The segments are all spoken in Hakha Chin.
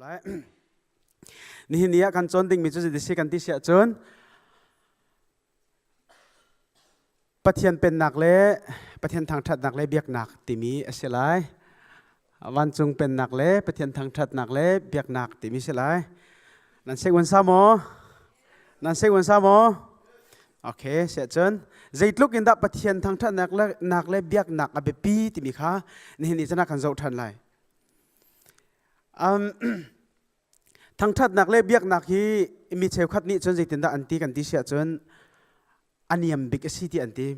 Lai. Nihin ni ah kan cawn dingmi cu zeiti si kan ti si ahcun Pathian pennak le Pathian thangṭhatnak le biaknak timi a si lai. Vancung pennak le Pathian thangṭhatnak le biaknak timi si lai. Nan sek wan sa maw? Nan sek wan sa maw? Okay, siah cun zeitluk in dah Pathian thangṭhatnak le nak le biaknak a biapi timi kha nihin ni chan ah kan zoh ṭhan lai. Um, thangṭhatnak le biaknak hi mi cheukhat nih cun zeitindah an ti kan ti siah cun a niam bik a si ti an ti.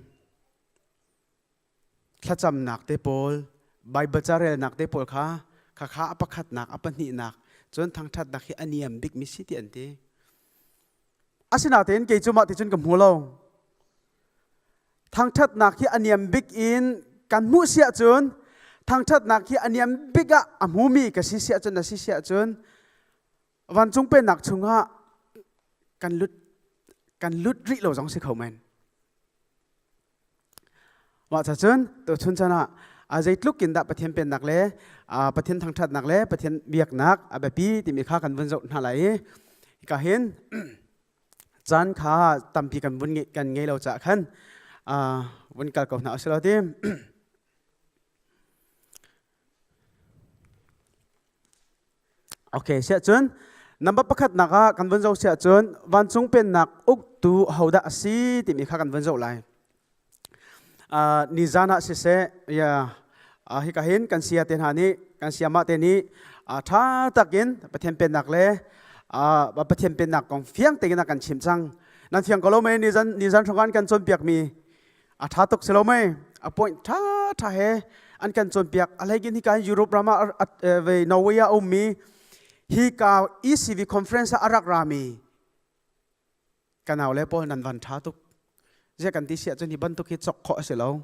Thlacamnak te pawl, Baibal carelnak te pawl kha khakha a pakhatnak, a pahnihnak, cun thangṭhatnak hi a niam bik mi si ti an ti. Asinain kei cu mah ti cun ka hmu lo. Thangṭhatnak hi a niam bik in kan hmuh si ahcun thangṭhatnak hi a niam bik ah a hmumi ka si si ahcun na si si ahcun vancung pennak chungah kan lut kan lut rih lo zong si kho men. Mah ca cun tuchun chan ah a zeitluk in dah Pathian pennak le Pathian thangṭhatnak le Pathian biaknak a biapi timi kha kan vun zoh hna lai i hika hin caan kha tampi kan vun kan ngei lo caah khan vun kal ko hna usih law ti. Okay, siah cun number pakhatnak ah kan vun zoh siah cun vancung pennak uktu hodah a si timi kha kan vun zoh lai. Uh, nizan ah siseh ya uh, hika hin kan sia te hna nih kan siamah te nih uh, ṭha takin Pathian pennak le uh, Pathian pennak kong fiang tein a kan chim cang. Nan fiang ko lo mei nizan nizan hrawng kan cawnpiak mi a ṭha tuk si lo mei a point ṭha ṭha he an kan cawnpiak a hleikin hika hin Europe ram ah ve Norway ah a ummi hika ECV conference ah a rak rami ka nau le pawl nan van ṭha tuk zia kan ti siah cun hi bantuk hi cawk khawh a si lo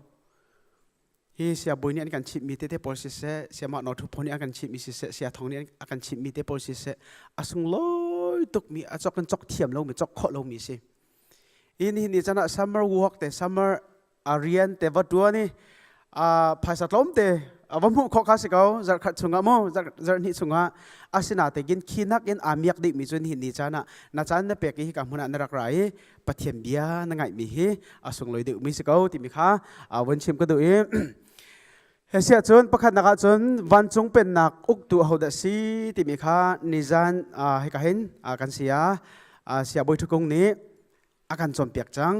hi siabui nih an kan chimhmi tete pawl siseh siamah no thu pho nih an kan chimhmi siseh sia thong nih a kan chimhmi te pawl siseh a sunglawi tukmi a cawk in cawk thiam lomi cawk khawh lomi si In hi ni chan ah summer work te summer a rian te va tuan i phaisa tlawm te va hmuh khawh kha si ko zarhkhat chungah mu zarhhnih chungah asina te gin khi nak in aa miak dih mi cun hi ni caan ah na caan na pek i hika hmun ah na rak ra i Pathian bia na ngaih mi hi a sunglawi deuh mi si ko timi kha vun chim ka duh i he siah cun pakhat nak ah cun vancung pennak uktu ahodah si timi kha nizan hika hin kan sia sia bawi thukung nih a kan cawnpiak cang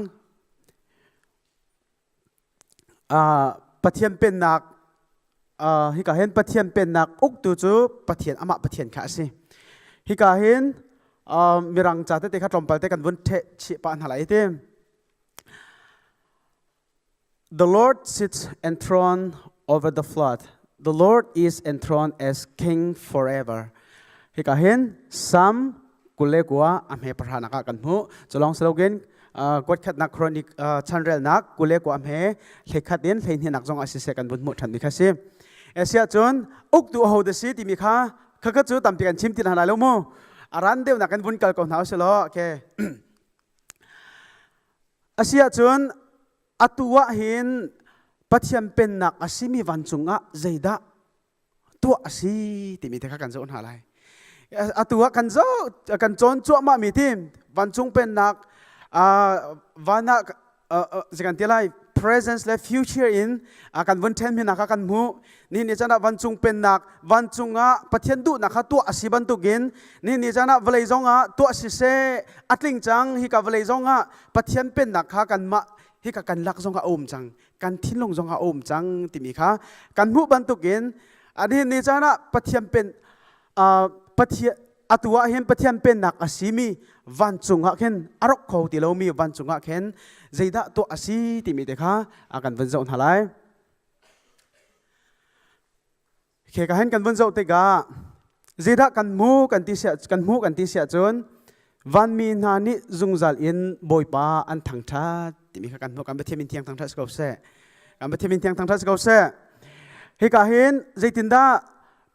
Pathian pennak hika hin Pathian pennak uktu cu Pathian amah Pathian kha a si hika hin mirang ca tete kha tlawmpal te kan vun ṭheh chih pah hna lai ti The Lord sits enthroned over the flood. The Lord is enthroned as king forever. Hika hin Psalm 29 a hme pahranak ah kan hmuh. Culong siloin kuatkhatnak chronik chanrelnak 29 a hme hleikhat in hleihnih zong ah siseh kan vun hmuh ṭhan mi kha si. Asiah cun uktu aho dah si timi kha khakha cu tampi kan chim ti hna lai lo mu. A ran deuhnak kan vun kal ko hna usih Okay. Asiahcun atu ah hin Pathian pennak a simi vancung ah zeidah tuah a si timi te kha kan zoh hna lai. Atu ah kan zoh kan cawn cuahmah mi ti vancung pennak van ah kan ti lai presence le future in kan vun ṭhen mi hna kha kan hmuh. Ni ni chan ah vancung pennak vancung ah Pathian duhnak kha tuah a si bantukin ni ni chan ah vawlei zong ah tuah siseh a tling cang hika vawlei zong ah Pathian pennak kha kanmah hika kan lak zong ah a um cang kan thinlung zong ah a um cang timi kha kan hmuh bantukin nihin ni caan ah Pathian pen Pathian atu ah hin Pathian pennak a simi vancung ah khin a rok kho ti lomi vancung ah khin zeidah tuah a si timi te kha kan vun zoh hna lai. Khi ka hen kan vun zoh tikah zeidah kan hmu kan ti siah kan hmuh kan ti siah cun vanmi hna nih zungzal in Bawipa an thangṭhat timi kha kan hmuh kan Pathian min thiang thangṭhat si ko seh kan Pathian min thiang thangṭhat si ko seh hika hin zeitindah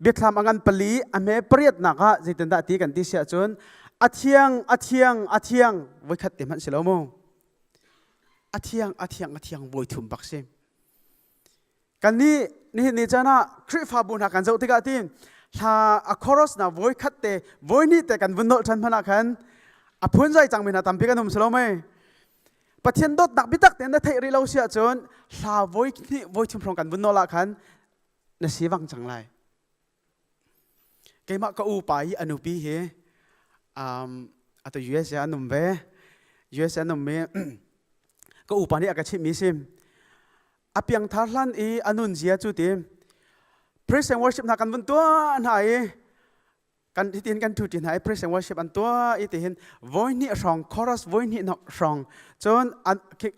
biathlam a ngan pali a hme pariatnak ah zeitindah ti kan ti siah cun a thiang a thiang a thiang voikhat te hmanh si lo mu a thiang a thiang a thiang voi thum bak si Kannih nihin ni caan ah Khrihfabu hna kan zoh tikah ti Hla a chorus na voi khat te voi ni te kan vun nolh ṭhan hmanh ah khan a phun zai cangmi hna tampi kan um si lo mei? Pathian dawtnak biatak tein na theih rih lo si ahcun hla voi hnih voi thum hrawng kan vun nawl ah khan na si vang cang lai. Keimah ka upa i a nupi hi um, atu USA an um ve. USA an um mi ka upa nih a ka chimhmi si. A piangthar hlan i a nun zia cu ti praise and worship hna kan vun tuah hna i kan hitin kan ṭhu ṭi hna i praise and worship an tuah i tihin voi hnih hrawng chorus voi hnih hrawng cun an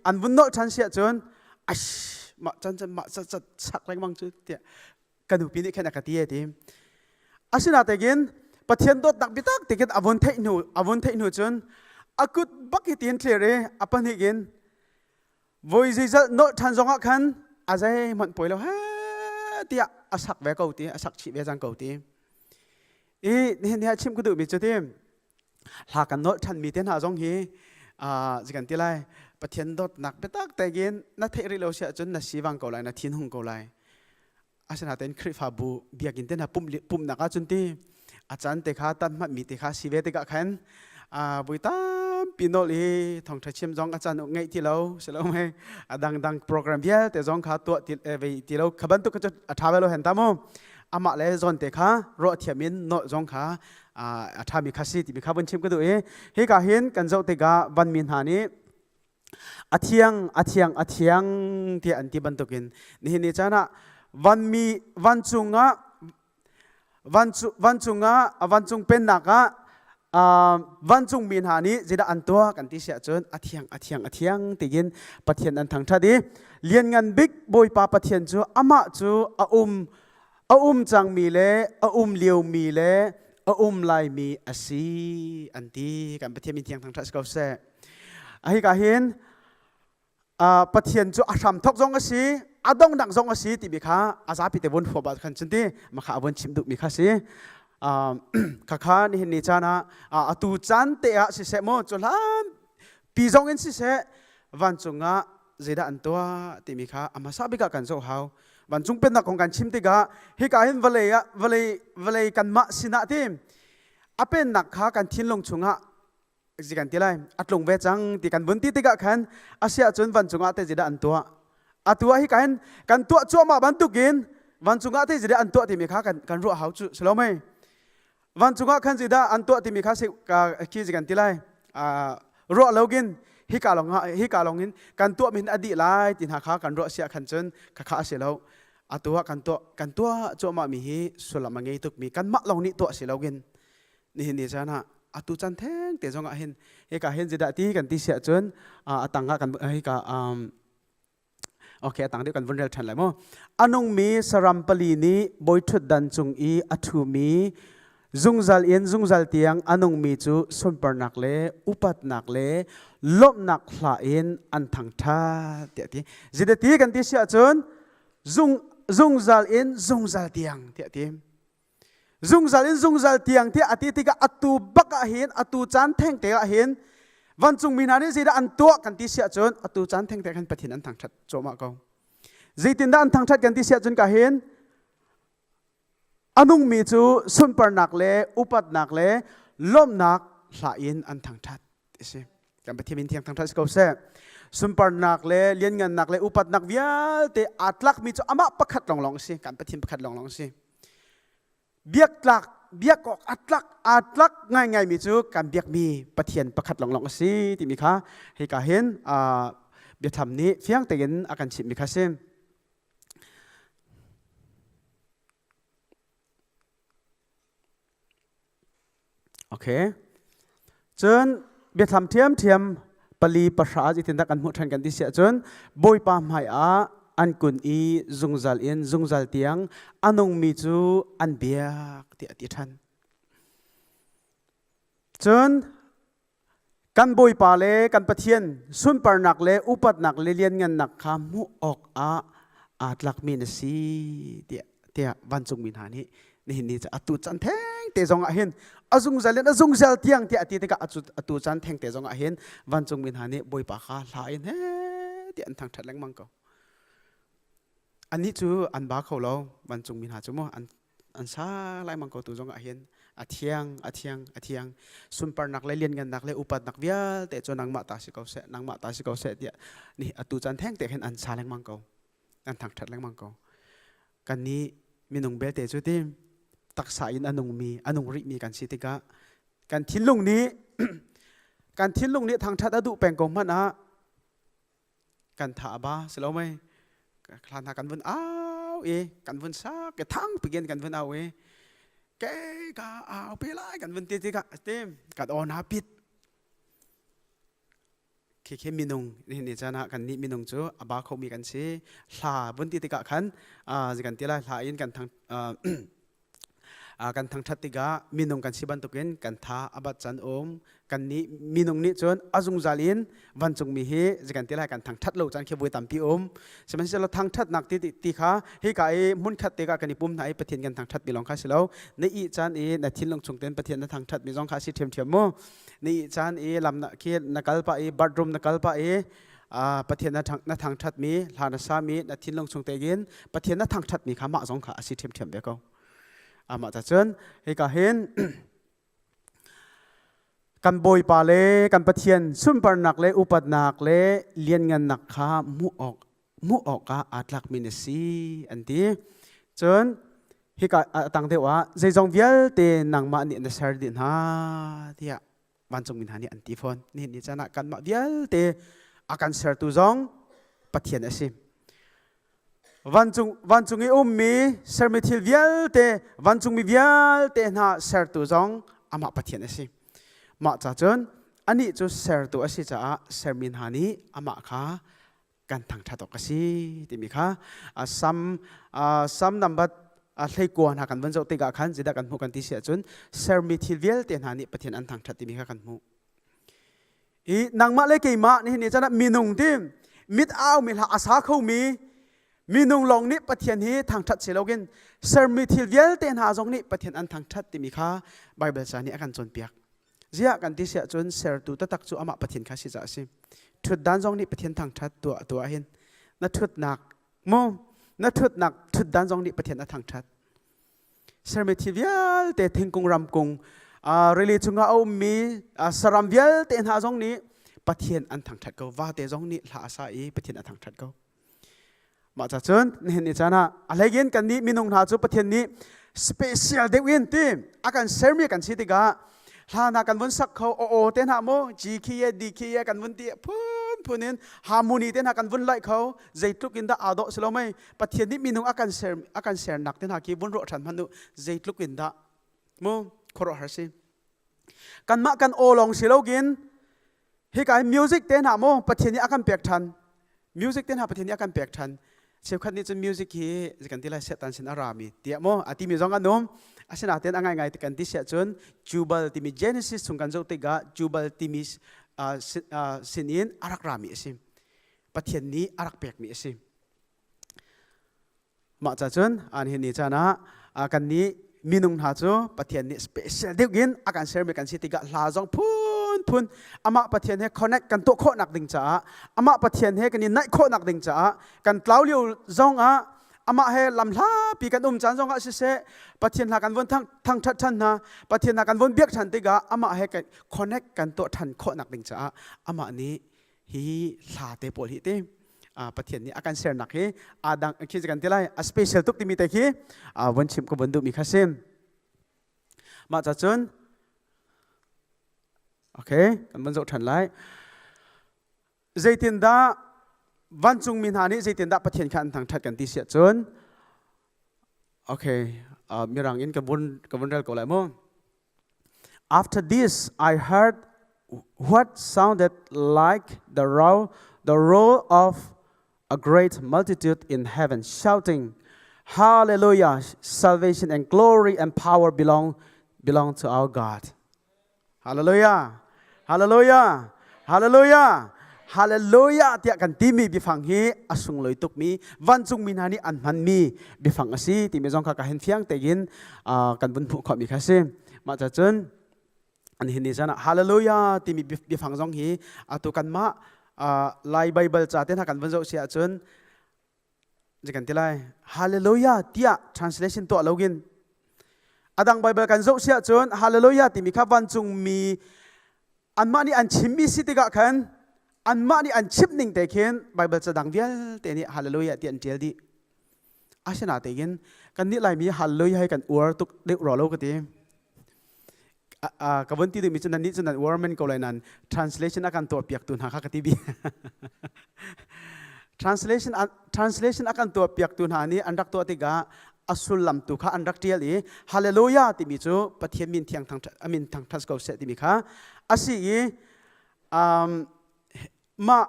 an vun nolh ṭhan siah cun ash mah can can mah cat cat sak lengmang cu tiah ka nupi nih khan a ka ti ti asinatein Pathian dawtnak biatak tikin a vun theih hnu a vun theih hnu cun a kut bak hi tiin thlir i a pahnih in Voi zeizat nolh ṭhan zongah khan a zeihmanh poi lo he tiah a sak ve ko ti a sak chih ve cang ko ti. I nihin ni ah chim ka duhmi cu ti hla kan nolh ṭhanmi te hna zong hi kan ti lai Pathian dawtnak biatak tein na theih rih lo si ahcun na sivang ko lai na thinhung ko lai. Asinain Khrihfabu biakinn te hna pumhnak ahcun ti a caan te kha tan hmanmi te kha si ve tikah khan vui tampi nawl i thawngṭha chim zong a caan ngeih ti lo si lo mei a dangdang program vialte zong kha tuah ti ve ti lo kha bantuk kha cu a ṭha ve lo hen ta mu amah le zawn te kha ruah thiam in nawl zong kha a ṭhami kha si timi kha vun chim ka duh i hika hin kan zoh tikah vanmi hna nih A thiang, a thiang, a thiang tiah an ti bantukin nihin ni caan ah vanmi vancung ah vancung ah vancung pennak ah vancungmi hna nih zeidah an tuah kan ti si ahcun a thiang a thiang a thiang tiin Pathian an thangṭhat i lianngan bik Bawipa Pathian cu amah cu a um a um cangmi le a um liomi le a um laimi a si an ti kan Pathian min thiang thangṭhat si ko seh. Hika hin Pathian cu a hramthawk zong a si, a donghnak zong a si timi kha a zapi te vun huap ah khan cun ti mah a vun chim duhmi kha si. Khakha nihin ni caan ah atu caan te ah siseh mu cu hlan pi zong in siseh vancung ah zeidah an tuah timi kha a hmasa bik ah kan zoh hau. Vancung pennak kong kan chim tikah hika hin vawlei ah vawlei vawlei kanmah sinah ti a pennak kha kan thinlung chungah zi kan ti lai a tlung ve cang ti kan vun ti tikah khan a si ahcun vancung ah te zeidah an tuah atu ah hi kan kan tuah cuahmah bantukin vancung ah te zeidah an tuah timi kha kan kan ruah hau cu si lo mei vancung ah khan zeidah an tuah timi kha si khi zi kan ti lai ruah login hika long hika long in kan tuah min a dih lai ti hna kha kan ruah sia khan cun kha kha a si lo atu ah kan tuah kan tuah cuahmah mi hi sullam a ngei tuk mi kanmah lawng nih tuah si login nihin ni caan ah atu caan theng te zong ah hin hika hin zeidah ti kan ti si ahcun a tang ah kan hika okay a tang deuh kan vun rel ṭhan lai mu a nungmi saram pali nih bawi ṭhutdan cung i a ṭhumi zungzal in zungzal tiang a nungmi cu sunparnak le upatnak le lawmhnak hla in an thangṭhat tiah ti zeidah ti kan ti si ahcun zung zungzal in zungzal tiang tiah ti Zungzal in zungzal tiang tiah a ti tikah atu bak ah hin atu caan thengte ah hin vancungmi hna nih zeidah an tuah kan ti si ahcun atu caan thengte khan Pathian an thangṭhat cuahmah ko. Zeitindah an thangṭhat kan ti si ahcun ka hin a nungmi cu sunparnak le upatnak le lawmhnak hla in an thangṭhat ti si. Kan Pathian min thiang thangṭhat si ko seh. Sunparnak le lianngannak le upatnak vialte aa tlakmi cu amah pakhat lawnglawng a si. Kan Pathian pakhat lawnglawng a si. Biaktlak biak awk a tlak aa tlak ngaingaimi cu kan biakmi Pathian pakhat lawnglawng a si timi kha hika hin biathlam nih fiang tein a kan chimhmi kha si. Okay. Cun biathlam ṭhiamṭhiam pali pahra zeitindah kan hmuh ṭhan kan ti si ahcun Bawipa hmai ah an kun i zungzal in zungzal tiang a nungmi cu an biak tiah a ti ṭhan. Cun Kan Bawipa le kan Pathian sunparnak le upatnak le lianngannak kha hmuh awkah aa tlakmi na si tiah tiah vancungmi hna nih nihin ni cu atu caan thengte zong ah hin a zungzal in a zungzal tiang tiah a ti tikah atu caan thengte zong ah hin vancungmi hna nih Bawipa kha hla in he tiah an thangṭhat lengmang ko. Annih cu an ba kho lo vancungmi hna cu mu an. an sa lengmang ko tu zong ah hin a thiang a thiang a thiang sunparnak le lianngannak le upatnak vialte cu nangmah ta si ko seh nangmah ta si ko seh tiah ni atu caan theng te khin an sa lengmang ko an thangṭhat lengmang ko kan nih minung belte cu ti taksa in a nungmi a nung rihmi kan si tikah kan thinlung nih kan thinlung nih thangṭhat a duh peng ko hmanh ah kan tha a ba si lo mei hlan hna kan vun au i kan vun sak i thang pikin kan vun au i ke ka au pe lai kan vun ti tikah tim kan aw na pit khi khi minung nihin ni caan ah kan nih minung cu a ba khomi kan si hla vun ti tikah khan kan ti lai hla in kan thang kan thangṭhat tikah minung kan si bantukin kan tha a bat can um kan nih minung nih cun a zungzal in vancungmi hi kan ti lai kan thangṭhat lo caan khi voi tampi um sihmanhsehlaw thangṭhatnak ti ti kha hika i hmunkhat te ka kan i pum hna i Pathian kan thangṭhat mi lawng kha si lo na ih caan i na thinlung chung ten Pathian na thangṭhat mi zong kha si ṭhiamṭhiam mu na ih caan i lam na khi na kal pah i bathroom na kal pah i Pathian na thangṭhat mi hla na sa mi na thinlung chung tein Pathian na thangṭhat mi kha mah zong kha a si ṭhiamṭhiam ve ko. Amah ta cun hika hin kan Bawipa le kan Pathian sunparnak le upatnak le lianngannak kha hmuh awk hmuh awkah aa tlakmi na si an ti. Cun hika a tang deuh ah zeizong vialte nangmah nih na ser dih hna tiah vancungmi hna nih an ti fawn. Nihin ni caan ah kanmah vialte a kan sertu zong Pathian a si. Vancung, vancung i ummi sermi thil vialte, vancungmi vialte hna sertu zong amah Pathian a si. Mah ca cun anih cu sertu a si caah sermi hna nih amah kha kan thangṭhat awk a si timi kha Sam Sam number hleikua hna kan van zoh tikah khan zeidah kan hmuh kan ti si ahcun sermi thil vialte hna nih Pathian an thangṭhat timi kha kan hmuh. I nangmah le keimah nihin ni caan ah minung ti mit au mi hla a sa khomi minung lawng nih Pathian hi thangṭhat si loin sermi thil vialte hna zong nih Pathian an thangṭhat timi kha Baibal ca nih a kan cawnpiak. Ziah kan ti siah cun sertu taktak cu amah Pathian kha si caah a si. Ṭhutdan zong nih Pathian thangṭhat tuah tuah hin na ṭhutnak mu na ṭhutnak ṭhutdan zong nih Pathian a thangṭhat. Sermi thil vialte thingkung ramkung rili chungah a ummi saram vialte hna zong nih Pathian an thangṭhat ko. Vate zong nih hla a sa i Pathian a thangṭhat ko. Mah ca cun nihin ni caan ah a hleiin kan nih minung hna cu Pathian nih special deuh in ti a kan sermi kan si tikah hla hna kan vun sak kho aw aw te hna mu G key ye D key ye kan vun ti phun phun in harmony te hna kan vun laih kho zeitluk in dah aa dawh si lo mei Pathian nih minung a kan ser a kan sernak te hna khi vun ruah ṭhan hmanh u zeitluk in dah mu khuaruahhar si kanmah kan aw lawng si loin hika hi music te hna maw Pathian nih a kan pek ṭhan music te hna Pathian nih a kan pek ṭhan cheukhat nih cun music hi kan ti lai Satan sin a rami tiah maw a timi zong an um asinain a ngaingai kan ti siah cun Jubal timi Genesis chung kan zoh tikah Jubal timi sinin a rak rami a si Pathian nih a rak pekmi a si Mah ca cun an hin ni caan ah kan nih minung hna cu Pathian nih special deuh in a kan sermi kan si tikah hla zong phunphun amah Pathian he connect kan tuah khawhnak ding caah amah Pathian he kan i naih khawhnak ding caah kan tlau lio zong ah amah he lam hlapi kan um caan zong ah siseh Pathian hna kan von thangṭhat ṭhan hna Pathian hna kan von biak ṭhan tikah amah he connect kan tuah ṭhan khawhnak ding caah amah nih hi hla te pawl hi te Pathian nih a kan sernak hi aa dang khi kan ti lai a special tuk timi te khi von chim ka von duhmi kha si mah ca cun okay kan von zoh ṭhan lai zeitindah vancungmi hna nih zeitindah Pathian kha an thangṭhat kan ti siah cun okay mirang in ka vun ka vun rel ko lai mu After this, I heard what sounded like the roar, the roar of a great multitude in heaven, shouting, Hallelujah! Salvation and glory and power belong, belong to our God. Hallelujah! Hallelujah! Hallelujah! Hallelujah tiah kan timi biafang hi a sunglawi tukmi vancungmi hna nih an hmanmi biafang a si timi zong kha ka hen fiang tein kan vun hmuh khawhmi kha a si. Mah ca cun an hin ni caan ah Hallelujah timi biafang zong hi atu kanmah Lai Baibal ca te hna kan vun zoh si ahcun kan ti lai Hallelujah tiah translation tuah loin. Adang Bible kan zoh siah cun hallelujah timi kha vancung mi anmah nih an chimmi si tikah khan anmah nih an chimh ning te khin Bible cadang vialte nih hallelujah ti an ṭial dih. Asinain kannih Laimi hallelujah hi kan uar tuk deuh rua lo ka ti. Ka vun ti duhmi cu nannih cu nan uar men ko lai nain translation a kan tuahpiaktu hna kha ka ti bi. Translation translation a kan tuahpiaktu hna nih an rak tuah tikah a sullam tu kha an rak ṭial i hallelujah timi cu Pathian min thiang thang a min thangṭhat ko seh timi kha a si i um, mah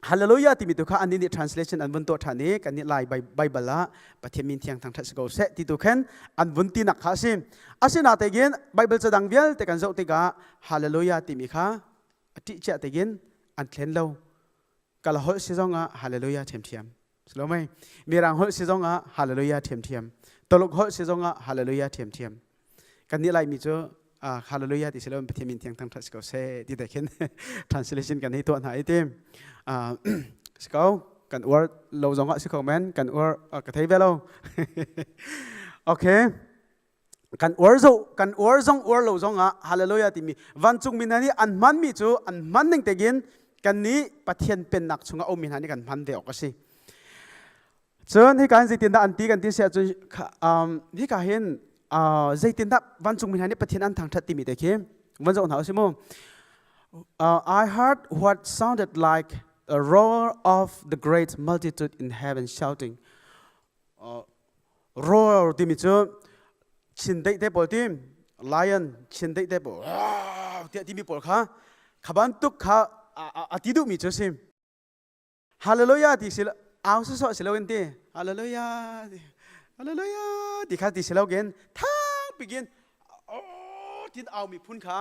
hallelujah timi tu kha annih nih translation an vun tuah ṭhan i kannih Lai Bible ah Pathian min thiang thangṭhat si ko seh ti tu khan an vun tinak kha a si. Asinain Bible cadang vialte kan zoh tikah hallelujah timi kha a ṭih cia tein an thlen lo. Kala holh si zongah hallelujah ṭhiamṭhiam. Silo mei Mirang holh si zongah hallelujah ṭhiamṭhiam. Taluk holh si zongah hallelujah ṭhiamṭhiam. Kannih Laimi cu hallelujah ti si lo Pathian min thiang thangṭhat si ko seh ti te khin translation kan hei tuah hna i ti si ko kan uar lo zongah si kho men kan uar ka thei ve lo okay kan uar zo kan uar zong uar lo zong ah hallelujah timi vancung mi hna nih an hmanmi cu an hman ning tein kan nih Pathian pennak chungah ummi hna nih kan hman ve awk a si Cun hika hin zeitindah an ti kan ti si ahcun hika hin zeitindah vancungmi hna nih Pathian an thangṭhat timi te khi van zoh hna u si mu. I heard what sounded like a roar of the great multitude in heaven shouting. Roar timi cu chindeih te pawl ti lion chindeih te pawl tiah timi pawl kha kha bantuk kha a ti duhmi cu a si. Hallelujah ti si au sawsawh si loin ti Hallelujah ti Hallelujah ti kha ti si loin thang pikin oh tin au mi phun kha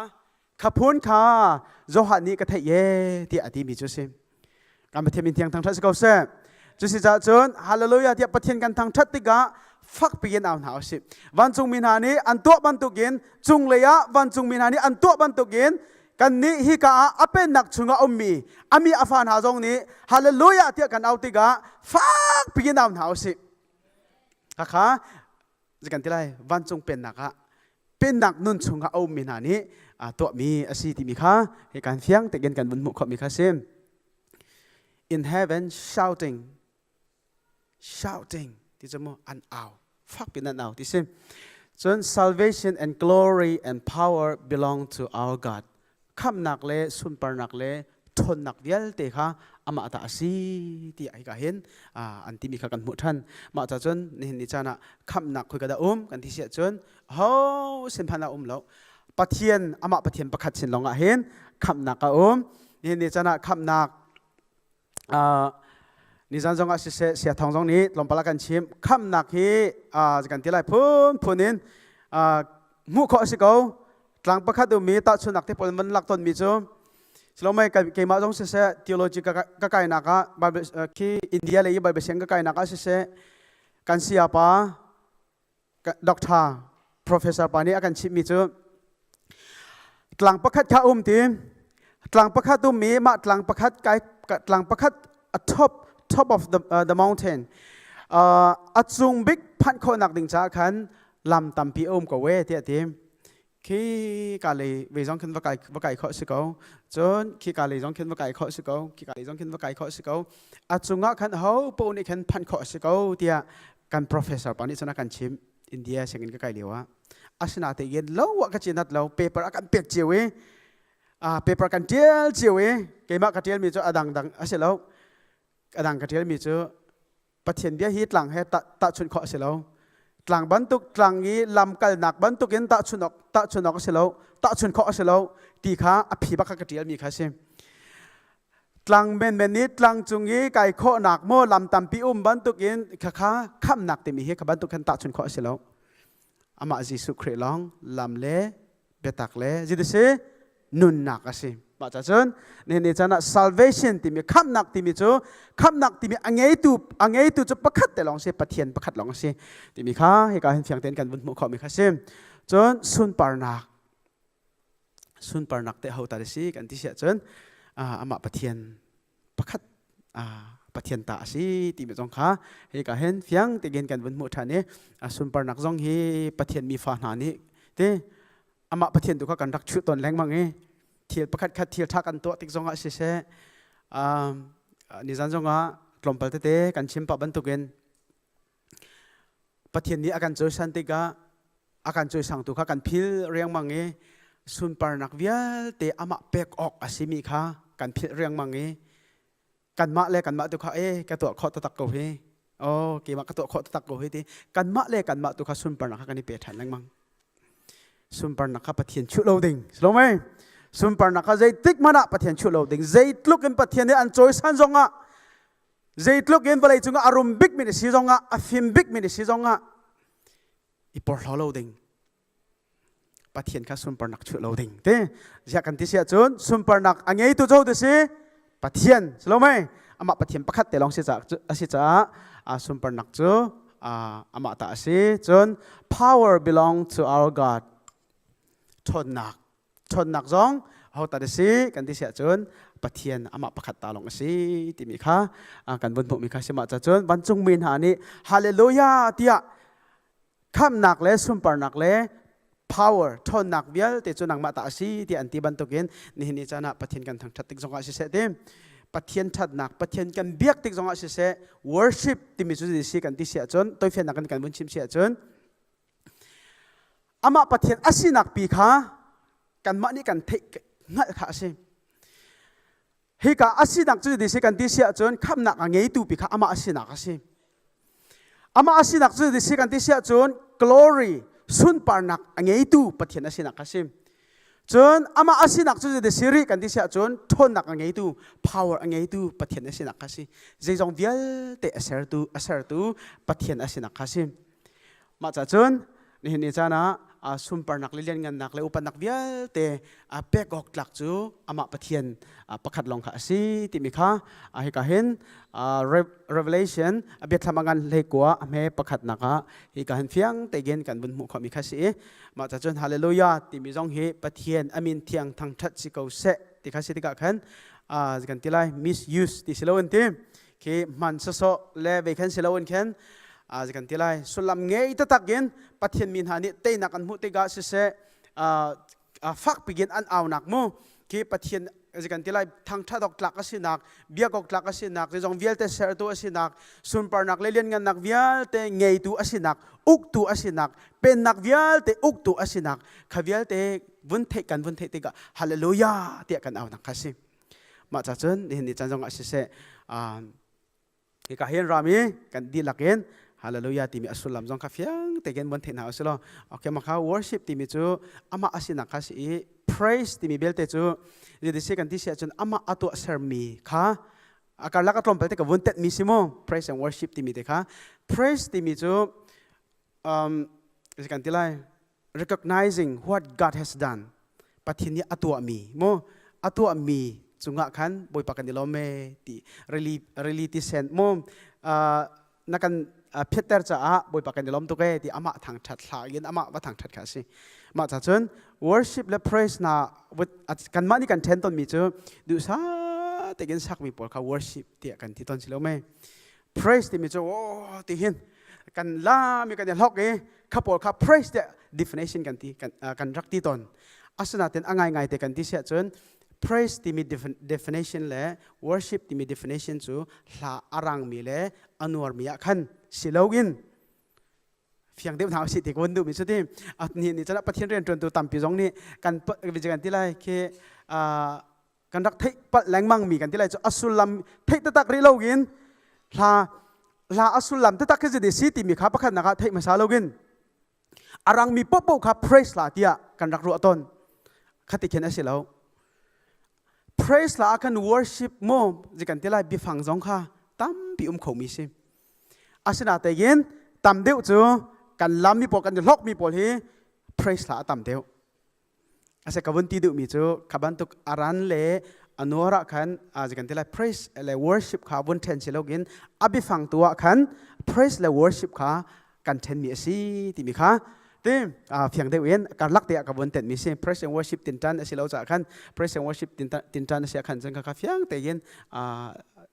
kha phun kha Johan nih ka theih ye tiah a ti mi cu si. Kan Pathian min thiang thangṭhat si ko seh. Cu si caah cun Hallelujah tiah Pathian kan thangṭhat tikah fak piin au hna usih. Vancungmi hna nih an tuah bantukin cunglei ah vancungmi hna nih an tuah bantukin Kannih hika ah a pennak chungah ummi a mi a fa hna zong nih hallelujah tiah kan au tikah fak piin au hna usih. Khakha kan ti lai vancung pennak ah pennak nun chungah a ummi hna nih tuahmi a si timi kha hi kan fiang tein kan vun hmuh khawhmi kha si. In heaven shouting shouting ti cu mu an au fak piin an au ti si cun salvation and glory and power belong to our God khamnak le sunparnak le ṭhawnnak vialte kha amah ta a si ti ai ka hin an timi kha kan hmuh ṭhan mah ca cun nihin ni caan ah khamnak khoi ka dah um kan ti si ahcun ho sin phan ah um lo Pathian amah Pathian pakhat sin lawng ah hin khamnak a um nihin ni caan ah khamnak Nizan zong ah siseh Siathawng zong nih tlawmpal a kan chimh. Khamhnak hi kan ti lai phunphun in hmuh khawh a si ko. Tlang pakhat ummi tahchunhnak te pawl van lak tawnmi cu Silomai keimah zong siseh theology ka kainak ah Bible khi India lei i Bible siang ka kainak ah siseh kan sayapa Doctor Professor pa nih a kan chimhmi cu tlang pakhat kha um ti tlang pakhat ummi mah tlang pakhat kai tlang pakhat a top top of the mountain a cung bik phanh khawhnak ding caah khan lam tampi a um ko we tiah ti khi ka lei ve zong khin va kai va kai khawh si ko cun khi ka lei zong khin va kai khawh si ko khi ka lei zong khin va kai khawh si ko a cungah khan ho paoh nih khan phanh khawh si ko tiah kan professor pa nih cun a kan chimh India sianginn ka kai lio ah asinatein lo ah ka cinat lo paper a kan pek cio i paper kan tial cio i keimah ka tialmi cu a dangdang a si lo a dang ka tialmi cu Pathian bia hi tlang he tahchunh khawh a si lo. Tlang bantuk tlang i lam kalnak bantukin tahchunh awk tahchunh awk a si lo, tahchunh khawh a si lo ti kha a phi bak kha ka ṭialmi kha a si. Tlang menmen nih tlang cung i kai khawhnak maw lam tampi um bantukin khakha khamhnak timi hi kha bantuk khan tahchunh khawh a si lo. Amah Jesuh Khrih lawng lam le biatak le zeidah si nunnak a si. Mah ca cun nihin ni caan ah salvation timi khamhnak timi cu khamhnak timi a ngeitu a ngeitu cu pakhat te lawng si Pathian pakhat lawng a si timi kha hika hin fiang tein kan vun hmuh khawhmi kha si. Cun sunparnak sunparnak te ho ta si kan ti si ahcun amah Pathian pakhat. Pathian ta a si timi zong kha hika hin fiang tein kan vun hmuh ṭhan i a sunparnak zong hi Pathian mifa hna nih te amah Pathian tu kha kan rak chuh tawn lengmang i thil pakhat khat thil ṭha kan tuah tik zongah siseh nizan zongah tlawmpal tete kan chim pah bantukin Pathian nih a kan cawisan tikah a kan cawisangtu kha kan phil riangmang i sunparnak vialte amah pek awk a simi kha kan philh riangmang i kanmah le kanmah tu kha e ka tuah khawh taktak ko hi oh keimah ka tuah khawh taktak ko hi ti kanmah le kanmah tu kha sunparnak kha kan i pe ṭhan lengmang. Sunparnak kha Pathian chuh lo ding si lo mei? Sunparnak kha zeitik hmanh ah Pathian chuh lo ding. Zeitluk in Pathian nih an cawisan zongah, zeitluk in vawlei cungah a rum bikmi na si zongah, a fim bikmi na si zongah i porhlaw lo ding. Pathian kha sunparnak chuh lo ding te. Ziah kan ti si ahcun sunparnak a ngeitu cu ti si Pathian si lo mei? Amah Pathian pakhat te lawng si caah a si caah sunparnak cu amah ta a si. Cun power belong to our God. Ṭhawnnak. Ṭhawnnak zong aho ta si kan ti si ahcun Pathian amah pakhat ta lawng a si timi kha kan vun hmuhmi kha si. Mah ca cun vancungmi hna nih Hallelujah tiah khamhnak le sunparnak le power ṭhawnnak vialte cu nangmah ta a si tiah an ti bantukin nihin ni caan ah Pathian kan thangṭhat tik zongah siseh ti Pathian ṭhatnak Pathian kan biak tik zongah siseh worship timi cu si kan ti si ahcun toifiannak kan kan vun chim si ahcun amah Pathian a sinak pi kha kanmah nih kan theih hngalh kha a si. Hika a sinak cu ti si kan ti si ahcun khamhnak a ngeitu pi kha amah a sinak a si. Amah a sinak cu ti si kan ti si ahcun glory sunparnak a ngeitu Pathian a sinak a si. Cun amah a sinak cu ti si rih kan ti si ahcun ṭhawnnak a ngeitu power a ngeitu Pathian a sinak kha si. Zeizong vialte a sertu a sertu Pathian a sinak kha si. Mah ca cun nihin ni caan ah sunparnak le lianngannak le upatnak vialte a pek awk tlak cu amah Pathian pakhat lawng kha a si timi kha hika hin Revelation a biathlam a ngan hleikua a hme pakhatnak ah hika hin fiang tein kan vun hmuh khawhmi kha si i mah ca cun hallelujah timi zong hi Pathian a min thiang thangṭhat si ko seh ti kha si tikah khan kan ti lai misuse ti si lo an ti khi hman sawsawh le vei khan si loin khin kan ti lai sullam ngei taktak in Pathian mi hna nih teinak an hmuh tikah siseh fak pikin an aunak mu khi Pathian kan ti lai thangṭhat awk tlak a sinak biak awk tlak a sinak zeizong vialte sertu a sinak sunparnak le lianngannak vialte ngeitu a sinak uktu a sinak pennak vialte uktu a sinak kha vialte vun theih kan vun theih tikah hallelujah tiah kan aunak kha si. Mah ca cun nihin ni caan zongah siseh hika hin rami kan dihlak in hallelujah timi a sullam zong kha fiang tein von theih hna usih law okay mah kha worship timi cu amah a sinak kha si i praise timi belte cu zeiti kan ti si ahcun amah a tuah sermi kha a karlak a tlawmpal te ka vun tetmi si mu praise and worship timi te kha praise timi cu um, kan ti lai recognizing what God has done. Pathian nih a tuahmi mu a tuahmi cungah khan Bawipa kan i lawm e ti rili rili ti sen mu na kan phiatter caah Bawipa kan i lawm tuk e ti amah thangṭhat hla in amah va thangṭhat kha a si. Mah ca cun worship le praise na kanmah nih kan ṭhen tawnmi cu duhsah tein sakmi pawl kha worship tiah kan ti tawn si lo mei. Praise timi cu aw ti hin kan lam i kan i hlok i kha pawl kha praise tiah definition kan ti kan, kan rak ti tawn. Asinain a ngaingai te kan ti siah cun praise timi definition le worship timi definition cu hla a rangmi le a nuarmi ah khan si loin fiang deuh hna usih ti ka vun duhmi cu ti ni ni cun Pathian rianṭuantu tampi zong nih kan kan ti lai khi kan rak theih palh lengmang mi kan ti lai cu a sullam theih taktak rih loin hla hla a sullam taktak khi ziti si timi kha pakhatnak ah theih hmasa loin a rangmi popo kha praise la tiah kan rak ruah tawn khati khin a si lo praise la ah khan worship mu zi kan ti lai biafang zong kha tampi um khomi si asinatein tam deuh cu kan lammi pawl kan i hlokmi pawl hi praise la a tam deuh Ase ka vun ti duhmi cu kha bantuk aran le anuar ah khan kan ti lai praise le worship kha vun ṭhen si loin a biafang tu ah khan praise le worship kha kan ṭhenmi a si timi kha ti fiang deuh in karlak te ah ka vun tenmi si praise and worship tinṭan a si lo caah khan praise and worship tinṭan a si ah khan cun kha fiang tein.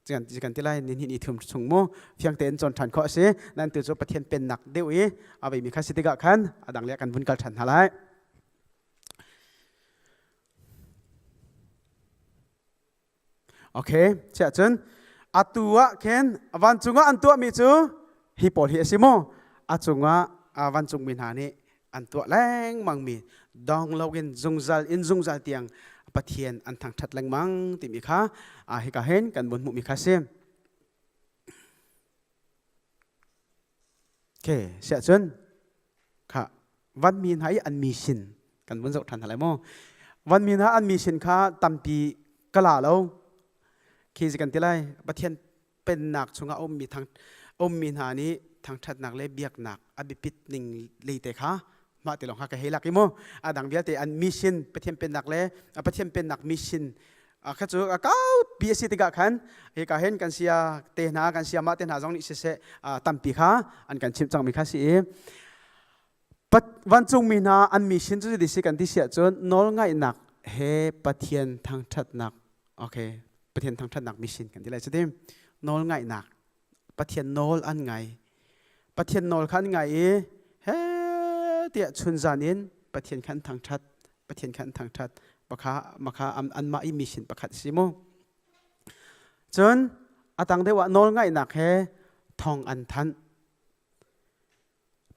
Kan kan ti lai ni ni thum chung mu fiang tein cawn ṭhan khawh a si. Nan tu cu Pathian pennak deuh i a veimi kha si tikah khan a dang le kan vun kal ṭhan hna lai. Okay, chiah cun atu ah khin vancung ah an tuahmi cu hi pawl hi a si mu. A cungah vancungmi hna nih an tuah lengmangmi dong loin zungzal in zungzal tiang Pathian an thangṭhat lengmang timi kha hika hin kan vun hmuhmi kha a si. Okay, siah cun kha vanmi hna i an mi sin kan vun zoh ṭhan hna lai mu. Vanmi hna an mi sin kha tampi ka la lo. Khi kan ti lai Pathian pennak chungah a ummi thang ummi hna nih thangṭhatnak le biaknak a biapit ning lei te kha mah ti lawng kha ka hei lak i mu a dang vialte an mission Pathian pennak le Pathian pennak mission kha cu a kaupi a si tikah khan hika hin kan sia te hna kan sia mah te hna zong nih siseh tampi kha an kan chimh cangmi kha si i vancungmi hna an mission cu si kan ti siah cun nawlngaihnak he Pathian thangṭhatnak okay Pathian thangṭhatnak mission kan ti lai cu ti nawlngaihnak Pathian nawl an ngai Pathian nawl kha an ngai i he tiah chunzan in Pathian kha an thangṭhat Pathian kha an thangṭhat pakha makha anmah i mission pakhat si mu cun a tang deuh ah nawlngaihnak he thong an thanh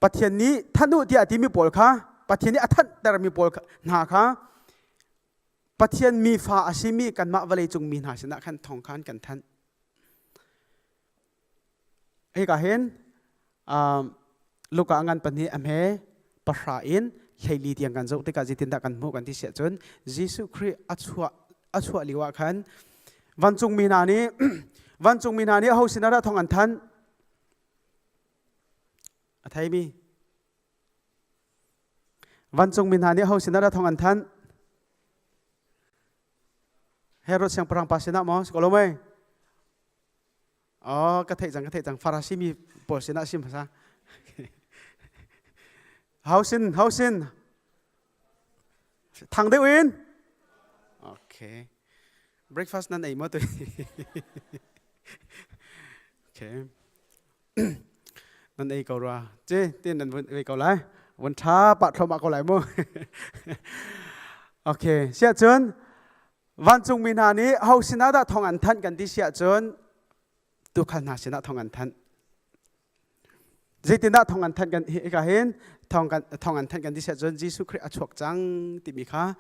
Pathian nih thanh u tiah a timi pawl kha Pathian nih a thanhtermi pawl hna kha Pathian mi fa a simi kanmah vawleicung mi hna sinah khan thawng kha an kan thanh. Hika hin Luka ngan pahnih a hme pahra in hleili tiang kan zoh tikah zeitindah kan hmuh kan ti siah cun Jesuh Khrih a chuah a chuah lio ah khan vancung mi hna nih vancung mi hna nih aho sinah dah thawng an thanh? A theimi vancungmi hna nih ho sinah dah thawng an thanh? Herod siangpahrang pa sinah maw? Si ko lo mei? Oh, ka theih cang, ka theih cang. Farasi mi pawl sinah sim hmasa. Hau sin, hau sin. Thang deuh in. Okay. Breakfast nan ei maw tu? Okay. Nan ei ko rua. Ce, tin nan vun ei ko lai. Vun tha pah thlomah ko lai mu. Okay. Siah cun vancungmi hna nih ho sinah dah thong an thanh kan ti siah cun tuukhal hna sinah thong an thanh. Zeitindah thong an thanh kan hika hin thong kan thong an thanh kan ti siah cun Jesuh Khrih a chuak cang timi kha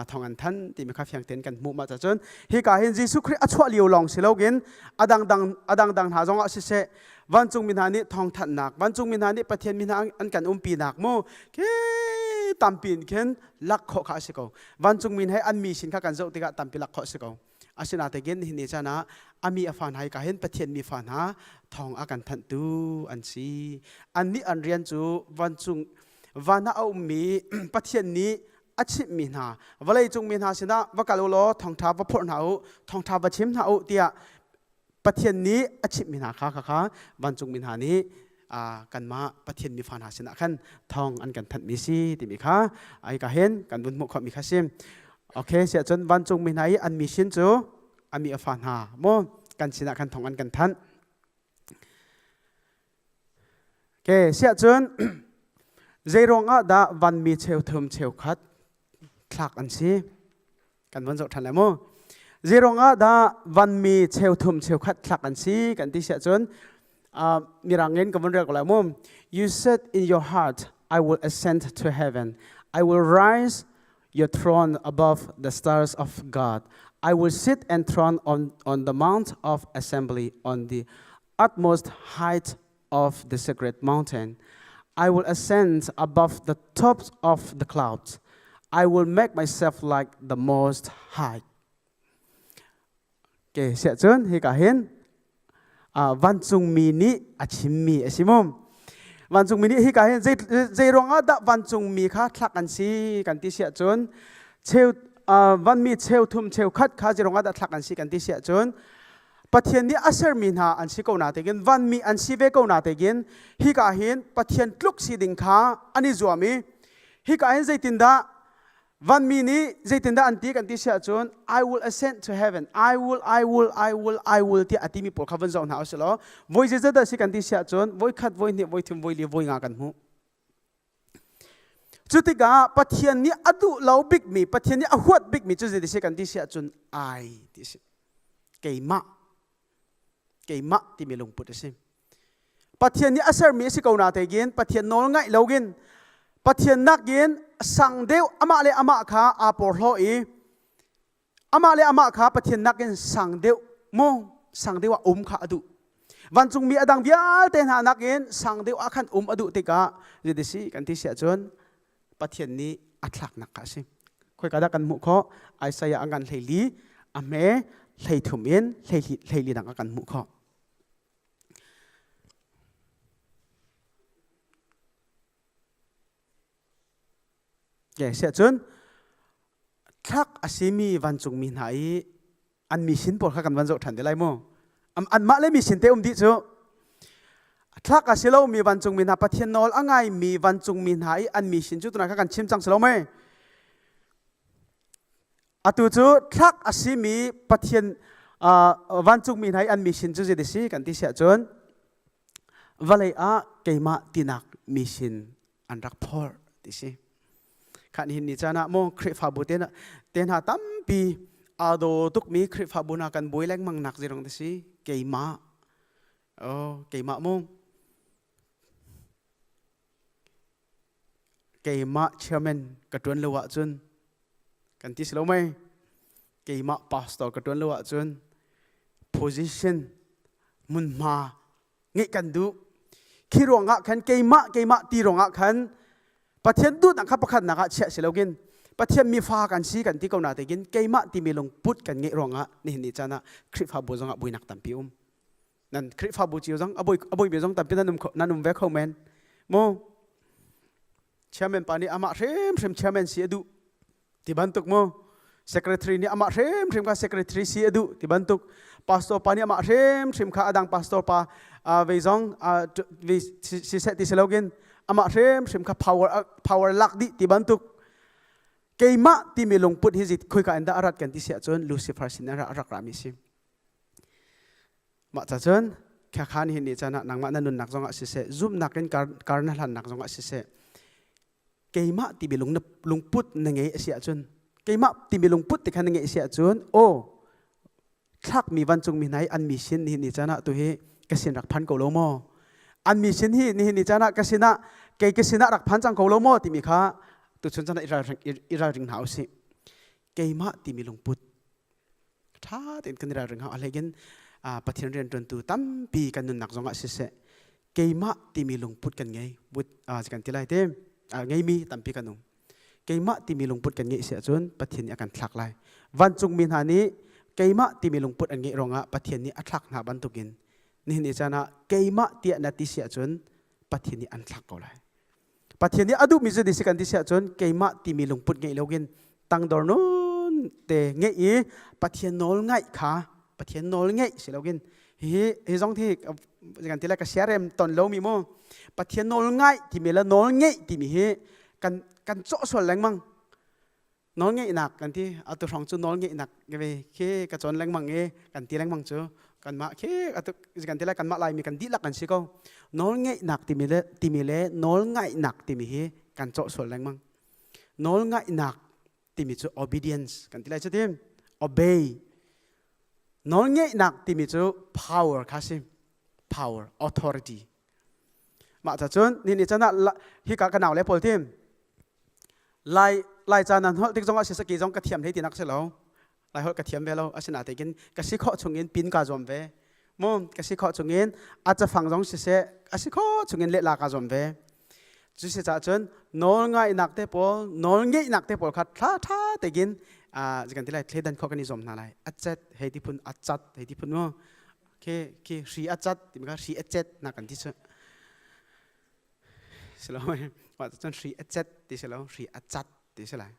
thong an thanh timi kha fiang tein kan hmuh mah cun hika hin Jesuh Khrih a chuah lio lawng si loin a dangdang a dangdang hna zongah siseh vancungmi hna nih thawng thanhnak vancungmi hna nih Pathian mi hna an kan umpinak mu khi tampi in khin lak khawh kha a si ko vancungmi he an mi sin kha kan zoh tikah tampi lak khawh a si ko Asinain nihin ni caan ah a mi a fa hna ka hin Pathian mi fa hna thawng a kan thanhtu an si. Annih an rian cu vancung van ah a ummi Pathian nih a chimhmi hna vawleicung mi hna sinah va kal u law thawngṭha va phorh hna u, thawngṭha va chim hna u tiah Pathian nih a chimhmi hna kha kha vancung mi hna nih kanmah Pathian mifa hna sinah khan thawng an kan thanhmi si timi kha hika hin kan vun hmuh khawhmi kha si. Okay, siah cun vancung mi hna i an mission cu a mi a fa hna maw kan sinah khan thawng an kan thanh. Okay, siah cun zei ruangah dah vanmi cheuthum cheukhat thlak an si? Kan von zoh ṭhan lai mu. Zeiruang ah dah vanmi cheuthum cheukhat thlak an si kan ti siah cun mirang in ka von rel ko lai mu. You said in your heart, I will ascend to heaven. I will rise your throne above the stars of God. I will sit enthroned on, on the mount of assembly on the utmost height of the sacred mountain. I will ascend above the tops of the clouds. I will make myself like the most high. Ke siah cun hika hin vancungmi nih a chimmi a si mu. Vancungmi nih hika hin zei zei ruangah dah vancungmi kha thlak an si kan ti siah cun cheu vanmi cheu thum cheu khat kha zei ruangah dah thlak an si kan ti siah cun Pathian nih a sermi hna an si ko na tekin vanmi an si ve ko na tekin hika hin Pathian tluk si ding kha an i zuam i hika hin zeitindah? Vanmi nih zeitindah an ti kan ti si ahcun I will ascend to heaven. I will, I will, I will, I will tiah a timi pawl kha van zoh hna usih law voi zeizat dah si kan ti si ahcun voi khat, voi hnih, voi thum, voi li, voi nga kan hmuh. Cu tikah Pathian nih a duh lo bikmi, Pathian nih a huat bikmi cu zei si kan ti si ahcun I ti si. Keimah. Keimah timi lungput a si. Pathian nih a sermi a si ko na tein Pathian nawl ngaih loin Pathian nakin sang deuh amah le amah kha aa porhlaw i amah le amah kha Pathian nakin sang deuh mu sang deuh ah um kha a duh. Vancungmi a dang vialte hna nakin sang deuh ah khan um a duh tikah zeiti kan ti si ahcun Pathian nih a thlaknak kha a si. Khoika dah kan hmuh khawh? Isaiah a ngan 14 a hme 33 in 14 dang a kan hmuh khawh. Siahcun thlak a simi vancungmi hna i an mission pawl kha kan van zoh ṭhan te lai mu. Anmah le mission te um dih cu. Thlak a si lomi vancungmi hna Pathian nawl a ngaimi vancungmi hna i an mission cu tunah kha kan chim cang si lo mei? Atu cu thlak a simi Pathian vancungmi hna i an mission cu zei si kan ti siah cun vawlei ah keimah tinak mission an rak phorh ti si. Khan hin ni caan ah maw Khrihfabu te te hna tampi aa daw tukmi Khrihfabu hna kan buai lengmang nak zirong ti si keimah oh keimah mu Keimah chairman ka ṭuan lo ahcun kan ti si lo mei? Keimah pastor ka ṭuan lo ahcun position hmunhma ngeih kan duh. Khi ruangah khan keimah keimah ti ruangah khan Pathian duhnak kha pakhatnak ah chiah si loin Pathian mifa kan si kan ti ko na tein keimah timi lungput kan ngeih ruangah nihin ni caan ah Khrihfabu zongah buainak tampi um. Nan Khrihfabu cio zong a bawi mi zong tampi nan um nan um ve kho men. Mu chairman pa nih amah hrimhrim chairman si a duh ti bantuk mu secretary nih amah hrimhrim kha secretary si a duh ti bantuk pastor pa nih amah hrimhrim kha adang pastor pa ve zong ve siseh ti si loin amah hrimhrim kha power power lak dih ti bantuk keimah timi lungput hi khoika in dah a rat kan ti si ahcun Lucifer sin a rak rami si Mah ca cun khakhan hi ni caan ah nangmah na nunnak zongah siseh zumhnak in kar na hlannak zongah siseh keimah timi lung lungput na ngei a si ahcun keimah timi lungput ti kha na ngeih a si ahcun aw thlakmi vancungmi hna hi an mi sin nihin ni caan ah tu hi ka sin rak phan ko lo maw an mi sin hi nihin ni caan ah ka sinah kei ka sinah rak phan cang ko lo maw timi kha tuchun caan ah i ralring hna usih keimah timi lungput ṭha tein kan i ralring hau. A hleiin Pathian rianṭuantu tampi kan nunnak zongah siseh keimah timi lungput kan ngei but kan ti lai te ngeimi tampi kan um. Keimah timi lungput kan ngeih si ahcun Pathian nih a kan thlak lai. Vancungmi hna nih keimah timi lungput an ngeih ruangah Pathian nih a thlak hna bantukin nihin ni caan ah keimah tiah na ti si ahcun Pathian nih an thlak ko lai. Pathian nih a duhmi cu si kan ti si ahcun keimah timi lungput ngeih loin tangdor nun te ngeih i Pathian nawl ngaih kha Pathian nawl ngeih si loin hi hi zong hi kan ti lai ka siarem ton lomi mu Pathian nawl ngaih timi le nawl ngeih timi hi kan kan cawh sual lengmang Nawlngeihnak kan ti. Atu hrawng cu nawlngeihnak ve khi ka cawn lengmang i kan ti lengmang cu kanmah khi atu kan ti lai kanmah Laimi kan dihlak kan si ko. Nawlngeihnak timi le timi le nawlngaihnak timi hi kan cawh sual lengmang. Nawlngaihnak timi cu obedience kan ti lai cu ti. Obey. Nawlngeihnak timi cu power kha si. Power, authority. Mah ca cun ni ni chan ah hika ka nau le pawl tim Lai Lai ca nan holh tik zong ah sisaki zong ka thiam hlei tinak si lo. Lai holh ka thiam ve lo. Asinain ka si khawh chungin pin kaa zuam ve. Mu ka si khawh chungin a cafang zong siseh a si khawh chungin lehla kaa zuam ve. Cu si caah cun nawl ngaihnak te pawl, nawl ngeihnak te pawl kha thla tha tein kan ti lai thleidan khawh kan i zuam hna lai. A cet hei ti phun, a cat hei ti phun mu. Khi khi hri a cat timi kha hri a cet na kan ti cu. Si lo mah cun hri a cet ti si lo hri a cat ti si lai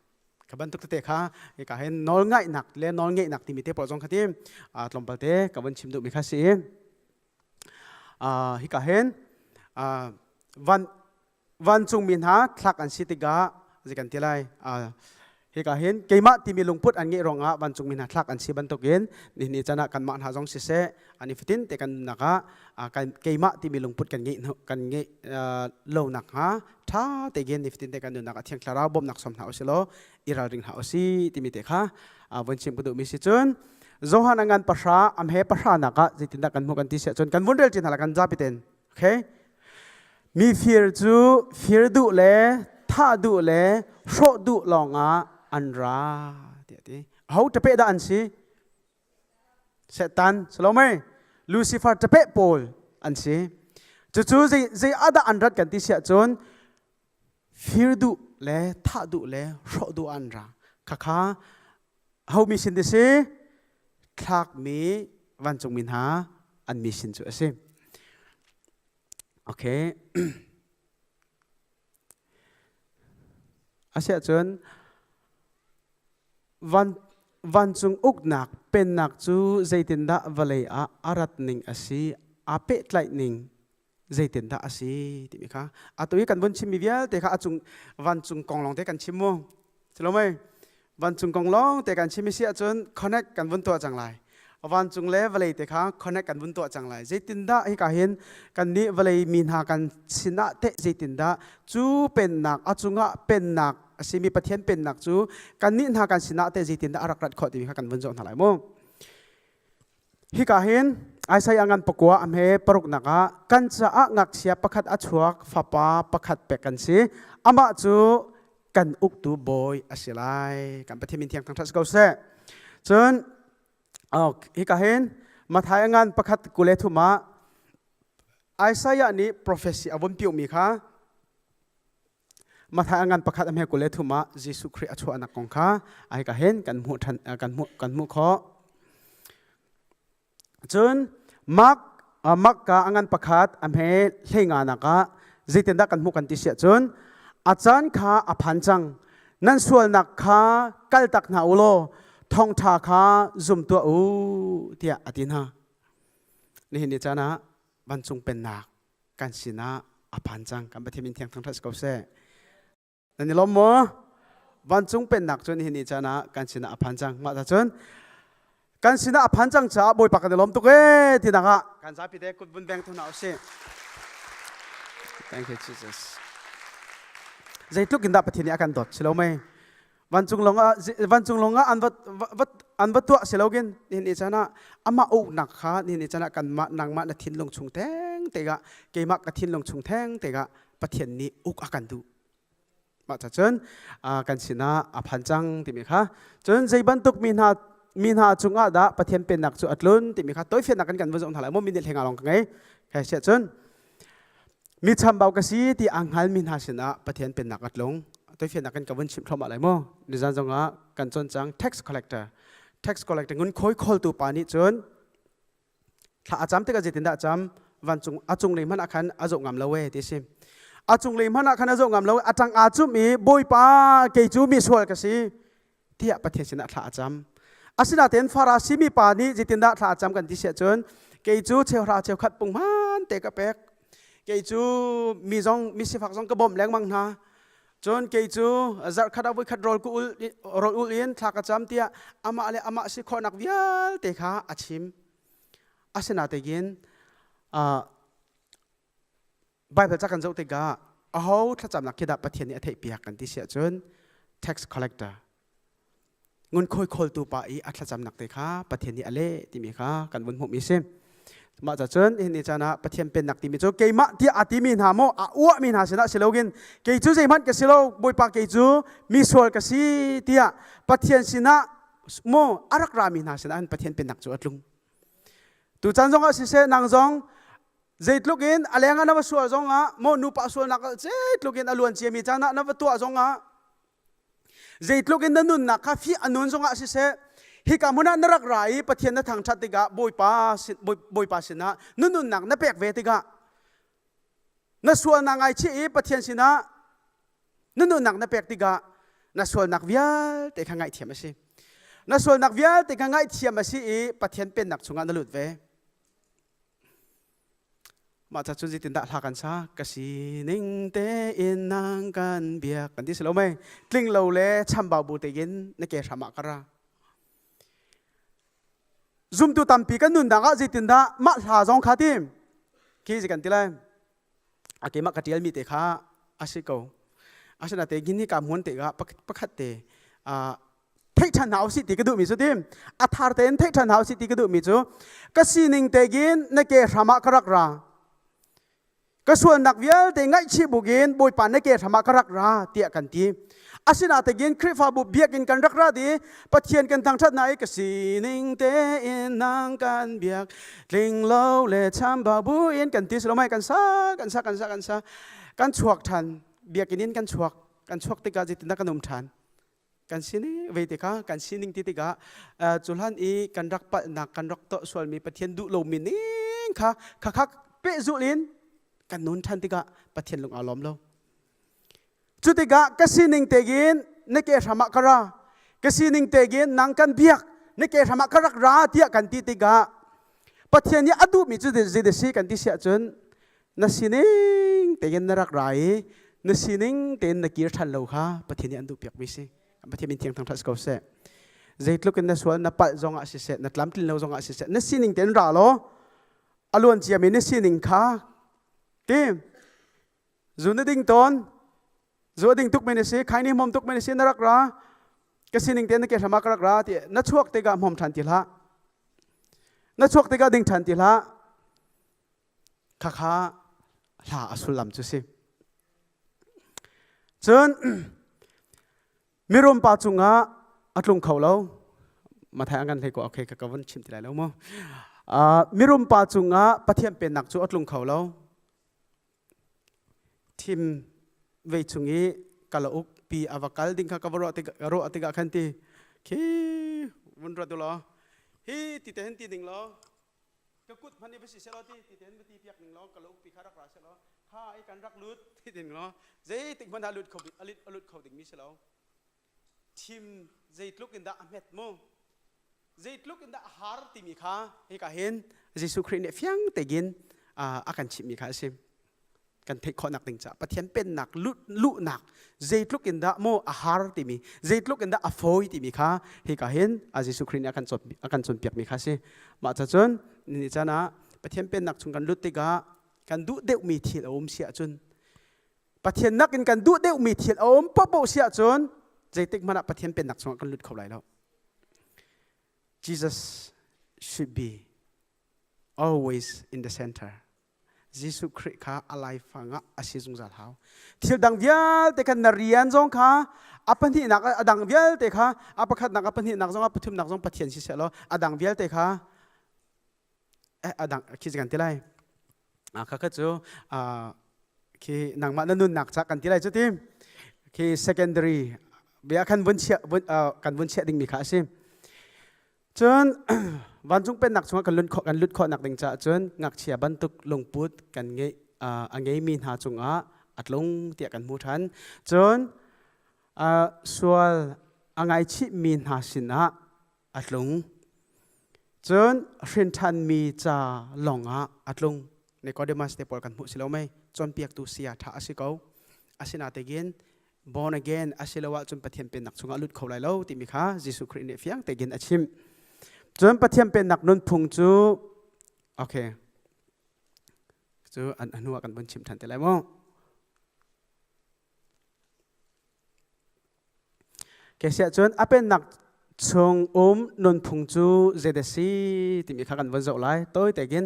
kha bantuk tete kha hika hin nawlngaihnak le nawlngeihnak timi te pawl zong kha ti tlawmpal te ka vun chim duhmi kha si hika hin van vancungmi hna thlak an si tikah zei kan ti lai. Hika hin keimah timi lungput an ngeih ruangah vancungmi hna thlak an si bantukin nihin ni caan ah kanmah hna zong siseh an i fatin te kan nunnak ah keimah timi lungput kan ngeih kan ngeih lo nakhnga ṭha tein nifatin te kan nunnak ah Thiang Thlarau bawmhnak sawm hna usih law i ralring hna usih timi te kha vun chim ka duhmi si cun Johan a ngan pahra am he pahra nak ah zeitindah kan hmuh kan ti siah cun kan vun rel ṭi hna la kan zapi ten okay Mi fir cu fir duh le thah duh le hrawh duh lawngah an ra tiah a ti. Aho ṭapeh dah an si? Satan salomei Lucifer ṭapeh pawl an si. Cucu zei zei ah dah an rat kan ti siah cun fir duh le thah duh le hrawh duh an ra. Khakha ho mi sin ti si? Thlakmi vancungmi hna an mi sin cu a si. Okay. Asiahcun van vancung uknak pennak cu zeitindah vawlei ah a rat ning a si, aa pehtlaih ning zeitindah a si timi kha atu i kan vun chimmi vialte kha a cung vancung kong lawng te kan chim mu. Si lo mei? Vancung kong lawng te kan chim i si ahcun connect kan vun tuah cang lai. Vancung le vawlei te kha connect kan vun tuah cang lai. Zeitindah hika hin kannih vawlei mi hna kan sinah teh zeitindah cu pennak a cungah pennak a simi Pathian pennak cu kannih hna kan sinah teh zeitindah a rak rat khawh timi kha kan vun zoh hna lai mu. Hika hin Isaiah ngan pakua a hme paruknak ah kan caah ngakchia pakhat a chuak fapa pakhat pek kan si. Amah cu kan uktu bawi a si lai. Kan Pathian min thiang thangṭhat si ko seh. Cun hika hin Matthai a ngan pakhat kule thum ah Isaiah nih prophecy a vun piuhmi kha Matthai a ngan pakhat a hme 23 ah Jesuh Khrih a chuahnak kong kha hika hin kan hmuh ṭhan kan hmuh kan hmuh khawh. Cun Mark Mark ka a ngan pakhat a hme hleinga nak ah zeitindah kan hmuh kan ti siah cun a caan kha a phan cang nan sualnak kha kaltak hna u law thawngṭha kha zum tuah u tiah a ti hna. Nihin ni caan ah vancung pennak kan sinah a phan cang kan Pathian min thiang thangṭhat si ko seh nan i lawm maw vancung pennak cu nihin ni caan ah kan sinah a phan cang mah ta cun kan sinah a phan cang caah bawipa kan i lawm tuk ee tinak ah kan zapi te kut vun beng tu hna usih thank you Jesus zeitluk in dah Pathian nih a kan dawt si lo mei Vancung lawng ah vancung lawng ah an va an va tuah si loin nihin ni caan ah amah uknak kha nihin ni caan ah kanmah nangmah na thinlung chung theng te ah keimah ka thinlung chung theng te ah Pathian nih uk a kan duh. Mah ca cun kan sinah a phan cang timi kha cun zei bantuk mi hna mi hna cungah dah Pathian pennak cu a tlun timi kha toifiannak kan kan vun zoh hna lai maw minute hlenga lawng ka ngei. Kai siah cun Mi chambau ka si ti aa hngalmi hna sinah Pathian pennak a tlung. Toifiannak in ka vun chimh thluahmah lai mu. Nizan zongah kan cawn cang tax collector. Tax collector ngunkhawi khawltu pa nih cun thla a cam tikah zeitindah a cam? Vancung a cunglei hmanh ah khan a zoh ngam lo ee ti si. A cunglei hmanh ah khan a zoh ngam lo a ṭang aa cumh i Bawipa kei cu misual ka si. tiah Pathian sinah thla a cam. Asinain Farasi mi pa nih zeitindah thla a cam kan ti siah cun kei cu cheuhra cheukhat punghman te ka pek. Kei cu mi zong mi sifak zong ka bawmh lengmang hna. Cun kei cu zarhkhat ah voikhat rawl ka ul rawl ul in thla ka cam tiah amah le amah si khawhnak vialte kha a chim. Asinain Baibal ca kan zoh tikah aho thlacamnak khi dah Pathian nih a theihpiak kan ti si ahcun tax collector ngunkhuai khawltu pa i a thlacamnak te kha Pathian nih a leh timi kha kan vun hmuhmi si. Mah ca cun hi ni caan ah Pathian pennak timi cu keimah tiah a timi hna maw a uahmi hna sinah si loin kei cu zeihmanh ka si lo Bawipa kei cu mi sual ka si tiah Pathian sinah maw a rak rami hna sinah Pathian pennak cu a tlung. Tuchan zongah siseh nang zong Zeitluk in a leng ah na va sual zongah maw nupa sualnak zeitluk in a luan ciami caan ah na va tuah zongah zeitluk in na nunnak kha fih a nun zongah siseh hika hmun ah na rak ra i Pathian na thangṭhat tikah Bawipa Bawipa sinah na nunnak na pek ve tikah na sualnak ngaichih i Pathian sinah na nunnak na pek tikah na sualnak vialte kha ngaihthiam a si. Na sualnak vialte kha ngaihthiam a si i Pathian pennak chungah na lut ve. Mah ca cun zeitindah hla kan sa? Ka sining tein nang kan biak kan ti si lo mei? Tling lo le chambau bu tein na ke hram ah ka ra. Zumtu tampi kan nunnak ah zeitindah mah hla zong kha tim? Khi zi kan ti lai. A keimah ka ṭialmi te kha a si ko. Asinain gini ka hmun te ka pakhat te theih ṭhan hna usih ti ka duhmi cu tim a thar tein theih ṭhan hna usih ti ka duhmi cu ka sining tegin na ke hram ah ka rak ra ka sualnak vialte ngaihchih bukin Bawipa na ke hram ah ka rak ra tiah kan ti asinain Khrihfabu biakinn kan rak ra di Pathian kan thangṭhat na i ka sining tein nang kan biak tling lo le chambau buin kan ti silo mai kan sa kan sa kan sa kan sa kan chuak ṭhan biakinn in kan chuak kan chuak tikah zeitindah kan um ṭhan Kan sining ve tikah kan sining ti tikah cu hlan i kan rak palhnak kan rak tuah sualmi Pathian duh lomi ning kha khakha pehzulh in kan nun ṭhan tikah Pathian lung aa lawm lo. Cu tikah ka sining tein na ke hram ah ka ra ka sining tein nang kan biak na ke hram ah ka rak ra tiah kan ti tikah Pathian nih a duhmi cu zei si kan ti siah cun na sining tein na rak ra i na sining tein na kir ṭhan lo kha Pathian nih an duhpiakmi si. Pathian min thiang thangṭhat si ko seh. Zeitluk in na sual na palh zongah siseh, na tlamtlin lo zongah siseh, na sining tein ra law a luan ciami na sining kha ti zu na ding tawn zu a ding tuk men si khai ni hmom tuk men si na rak ra ka sining tein na ke hrama ka rak ra ti na chuak tikah hmom ṭhan ti hlah na chuak tikah ding ṭhan ti hlah Khakha hla a sullam cu si. Cun mirum pa cungah a tlung kho lo. Mathai an kan hlei ko okay ka ka vun chim ti lai lo mu. Uh, mirum pa cungah Pathian pennak cu a tlung kho lo. Thim vei chung i kalauk pi a va kal ding kha ka va ruah tik ruah tikah khan ti khi vun ruat u law hi ti te hin ti ding law ka kut hmanh i va si selaw ti ti ten va ti piak ning law ka uk pi kha rak ra selaw kha i kan rak lut ti ding law zeitik hmanh ah lut kho a lut kho ding mi si lo thim zeitluk in dah a hmet mu zeitluk in dah a har timi kha hika hin Jesuh Khrih nih fiang tein a kan chimhmi kha a si kan theih khawhnak ding caah Pathian pennak luhnak zeitluk in dah maw a har timi zeitluk in dah a fawi timi kha hika hin a Jesuh Khrih nih a kan a kan cawnpiakmi kha si mah ca cun ni caan ah Pathian pennak chung kan lut tikah kan duh deuhmi thil a um si ahcun Pathian nakin kan duh deuhmi thil a um popoh si ahcun zeitik hmanh ah Pathian pennak chungah kan lut kho lai lo Jesus should be always in the center Jesuh Khrih kha a laifang ah a si zungzal hau. Thil dang vialte kha na rian zong kha a pahnihnak a dang vialte kha a pakhatnak a pahnihnak zong a pathumnak zong Pathian si seh law a dang vialte kha a dang khi kan ti lai. Kha kha cu khi nangmah na nunnak ca kan ti lai cu ti khi secondary bia kan vun chiah kan vun chiah dingmi kha a si. Cun vancung pennak chungah kan lut khawh kan lut khawhnak ding caah cun ngakchia bantuk lungput kan ngeih a ngeimi hna cungah a tlung tiah kan hmu ṭhan. Cun sual a ngaichihmi hna sinah a tlung. Cun hrin ṭhanmi ca lawngah a tlung. Nicodemus te pawl kan hmuh si lo mei cawnpiaktu saya ṭha a si ko. Asinain born again asiloah cun Pathian pennak chungah lut kho lai lo timi kha Jesuh Khrih nih fiang tein a chim. Cun Pathian pennak nunphung cu okay cu an hnu ah kan vun chim ṭhan te lai mu. Kesiah cun a pennak chung um nunphung cu zeidah si timi kha kan vun zoh lai tawi tein.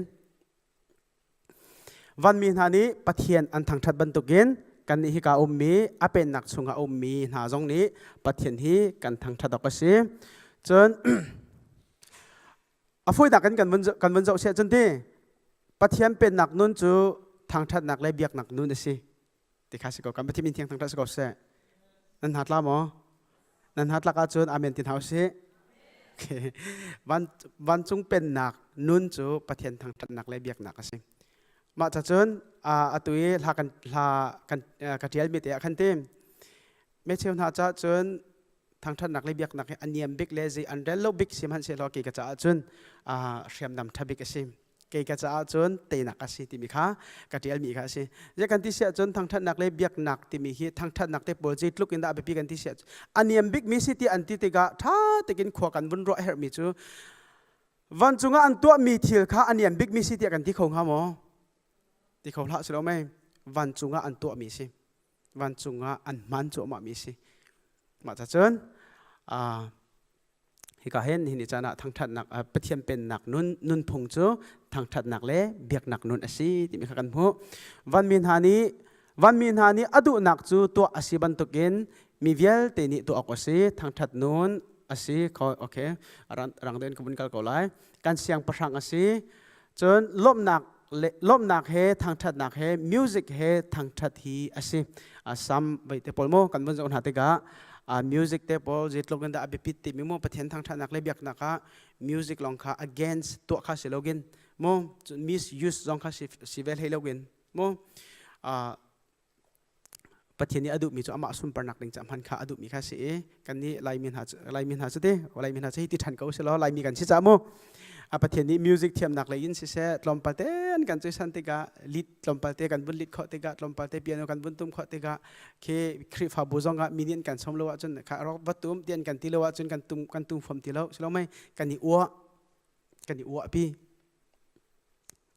Vanmi hna nih Pathian an thangṭhat bantukin kannih hika ummi a pennak chungah ummi hna zong nih Pathian hi kan thangṭhat awk a si. Cun a fawinak in kan vun kan vun zoh siah cun ti Pathian pennak nun cu thangṭhatnak le biaknak nun a si. Ti kha si ko kan Pathian min thiang thangṭhat si ko seh. Nan hna tla maw? Nan hna tlak ahcun amen ti hna usih. Van, vancung pennak nun cu Pathian thangṭhatnak le biaknak a si. Mah ca cun atu i hla kan hla kan ka ṭialmi te ah khan ti mecheu hna caah cun thangṭhatnak le biaknak hi a niam bik le zei an rel lo bik si hmanhsehlaw kei ka caah cun hriamnam ṭha bik a si. Kei ka caah cun teinak a si timi kha ka ṭialmi kha a si. Zei kan ti siah cun thangṭhatnak le biaknak timi hi thangṭhatnak te pawl zeitluk in dah a biapi kan ti siah a niam bikmi si ti an ti tikah ṭha tekin khua kan vun ruah a herhmi cu vancung ah an tuahmi thil kha a niam bikmi si tiah kan ti kho hnga maw? Ti kho hlah si lo mei. Vancung ah an tuahmi si. Vancung ah an hman cuahmahmi si. Mah ca cun hika hin nihin ni caan ah thangṭhatnak Pathian pennak nun nunphung cu thangṭhatnak le biaknak nun a si timi kha kan hmuh. Vanmi hna nih vanmi hna nih a duhnak cu tuah a si bantukin mi vialte nih tuah awk a si. Thangṭhat nun a si kho okay rang deuh in ka vun kal ko lai. Kan siangpahrang a si. Cun lawmhnak le lawmhnak he thangṭhatnak he music he thangṭhat hi a si. Sam vei te pawl mu kan vun zoh hna tikah music te pawl zeitluk in dah a biapit timi mu Pathian thangṭhatnak le biaknak ah music lawng kha against tuah kha si loin mu cun misuse zong kha si ve hlei loin mu Pathian nih a duhmi cu amah sunparnak ding ca hman kha a duhmi kha si i kan nih Laimi hna cu Laimi hna cu ti Laimi hna cu hi ti ṭhan ko selaw Laimi kan si ca mu a Pathian nih music thiamnak lei in siseh tlawmpal te an kan cuisan tikah lead tlawmpal te kan vun lead khawh tikah tlawmpal te piano kan vun tum khawh tikah khi Khrihfabu zong ah mi nih an kan sawm lo ahcun kha rock va tum ti an kan ti lo ahcun kan tum kan tum fom ti lo si lo mei kan i uah kan i uahpi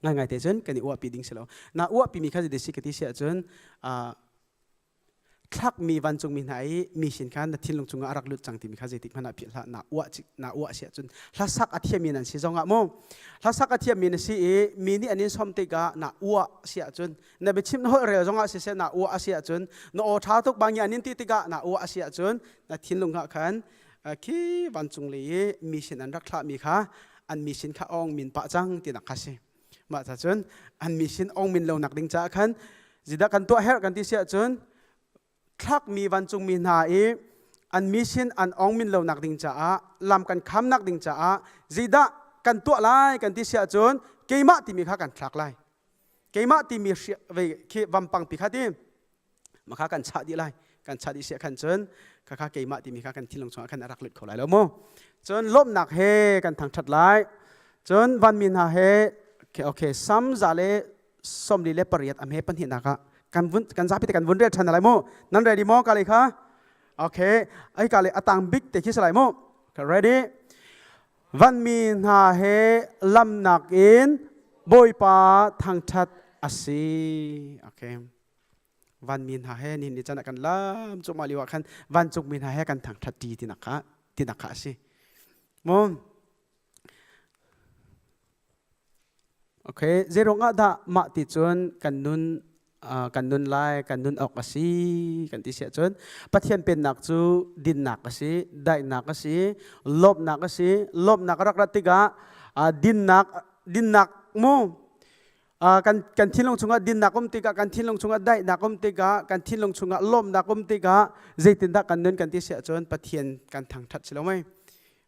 Ngaingai te cun kan i uahpi ding si lo. Na uahpi mi kha zei si ka ti si ahcun thlakmi vancungmi hna i mi sin khan na thinlung chungah a rak lut cang timi kha zeitik hmanh ah philh hlah. Na uah na uah si ahcun hlasak a thiammi nan si zongah mu hlasak a thiammi na si i mi nih an in sawm tikah na uah si ahcun na biachim na holh rel zongah siseh na uah a si ahcun na aw ṭha tuk bang an in ti tikah na uah a si ahcun na thinlung ah khan khi vancung lei i mi sin an rak thlahmi kha an mi sin kha ong min pah cang tinak kha si. Mah ca cun an mi sin ong min lo nak ding caah khan zidah kan tuah herh kan ti si ahcun thlakmi vancungmi hna i an mi sin an ong min lo nak ding caah lam kan kham nak ding caah zeidah kan tuah lai kan ti si ahcun keimah timi kha kan thlak lai. Keimah timi khi vampang pi kha ti Maka kan chah dih lai. Kan chah dih siah khan cun khakha keimah timi kha kan thinlung chungah khan a rak lut kho lai lo mu. Cun lawmhnak he kan thangṭhat lai. Cun vanmi hna he okay sam za le 48 a hme pahnihnak ah kan vun kan zapi te kan vun rel ṭhan lai mu. Nan ready maw ka le kha? Okay, ai ka le atang bik te khi si lai mu. Okay, ready? Vanmi hna he lamnak in Bawipa thangṭhat a si. Okay. Vanmi hna he nihin ni can ah kan lam cuahmah lio ah khan vancungmi hna he kan thangṭhat ṭi tinak kha tinak kha a si. Mu Okay, zeiruang ah dah mah ti cun kan nun kan nun lai, kan nun awk a si kan ti siah cun Pathian pennak cu dinnak a si, daihnak a si, lawmhnak a si. Lawmhnak a rak rat tikah dinnak dinnak mu kan kan thinlung chungah dinnak um tikah kan thinlung chungah daihnak um tikah kan thinlung chungah lawmhnak um tikah zeitindah kan nun kan ti si ahcun Pathian kan thangṭhat si lo mei?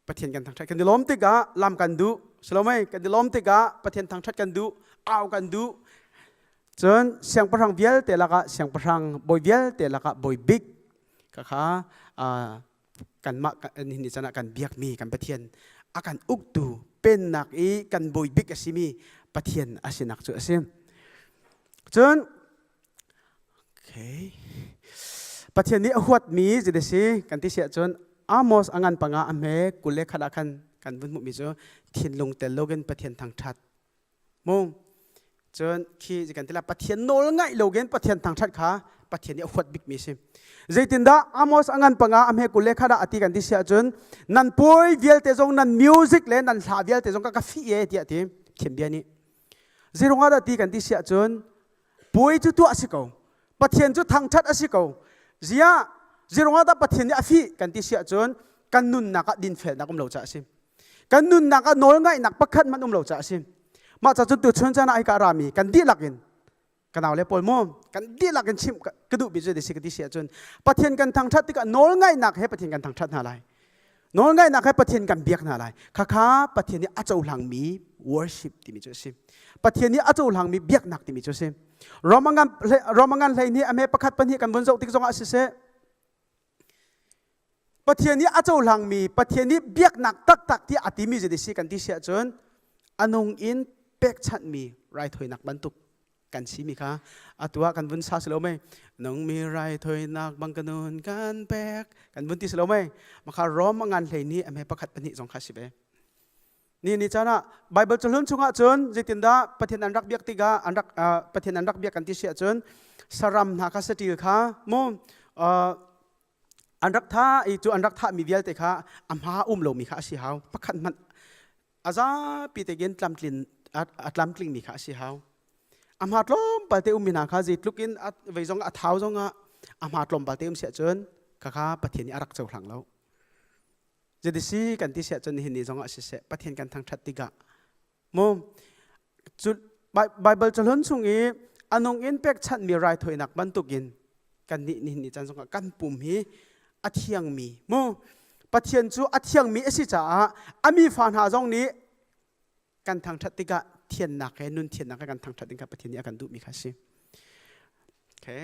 Pathian kan thangṭhat kan i lawm tikah lam kan duh si lo mei? Kan i lawm tikah Pathian thangṭhat kan duh au kan duh. Cun siangpahrang vialte lakah siangpahrang bawi vialte lakah bawi bik kha kanmah nihin ni caan ah kan biakmi kan Pathian a kan uktu pennak i kan bawi bik a simi Pathian a sinak cu a si. Cun okay. Pathian nih a huatmi zei a si kan ti si ahcun Amos a ngan panga a hme 21 ah khan kan vun hmuhmi cu thinlung tel loin Pathian thangṭhat Mu cun khi kan ti la Pathian nawl ngaih lo gen Pathian thangṭhat kha Pathian nih a huat bikmi si. Zeitindah Amos a ngan panga a hme 21 ah a ti kan ti si ahcun nan puai vialte zong nan music le nan hla vialte zong ka ka fih e tiah ti Thiam bia nih. Zeirung ah dah ti kan ti si ahcun puai cu tuah a si ko. Pathian cu thangṭhat a si ko. Ziah zeirung ah dah Pathian nih a fih kan ti si ahcun kan nunnak ah dinfelnak um lo caah a si. Kan nunnak ah nawlngaihnak pakhat hmanh um lo caah a si. Mah ca cun tuchun caan ah hika rami kan dihlak in ka nau le pawl mu kan dihlak in chimh ka duhmi cu si ka ti si ahcun Pathian kan thangṭhat tikah nawlngaihnak he Pathian kan thangṭhat hna lai. Nawlngaihnak he Pathian kan biak hna lai. Khakha Pathian nih a cohlangmi worship timi cu a si. Pathian nih a cohlangmi biaknak timi cu a si. Roman Roman 12 a me pakhat pahnih kan vun zoh tik zongah siseh Pathian nih a cohlangmi Pathian nih biaknak taktak tiah a timi zei si kan ti si ahcun a nung in. pekchanhmi raithawinak bantuk kan simi kha atu ah kan vun sa si lo mei nungmi raithawinak bang ka nun kan pek kan vun ti si lo mei makha Rom a ngan hlei ni a hme pakhat pahnih zong kha si ve ni ni caan ah Bible cahlun chungah cun zeitindah Pathian an rak biak tikah an rak Pathian an rak biak kan ti si ahcun saram hna kha saṭil kha mu an rak tha i cu an rak thahmi vialte kha a hma um lomi kha a si hau pakhat hmanh a zapi tein tlamtlin a tlamtlingmi kha a si hau a hma tlawmpal te ummi hna kha zeitluk in vei zong a thau zong ah a hma tlawmpal te um siah cun khakha Pathian nih a rak cohlang lo zeiti kan ti siah cun nihin ni zong ah siseh Pathian kan thangṭhat tikah mu cu Bible cahlun chung i a nung in pekchanhmi raithawinak bantukin kannih nihin ni caan zongah kan pum hi a thiangmi mu Pathian cu a thiangmi a si caah a mi fa hna zong nih kan thangṭhat tikah thiannak he nun thiannak he kan thangṭhat ding kha Pathian nih a kan duhmi kha a si. Okay.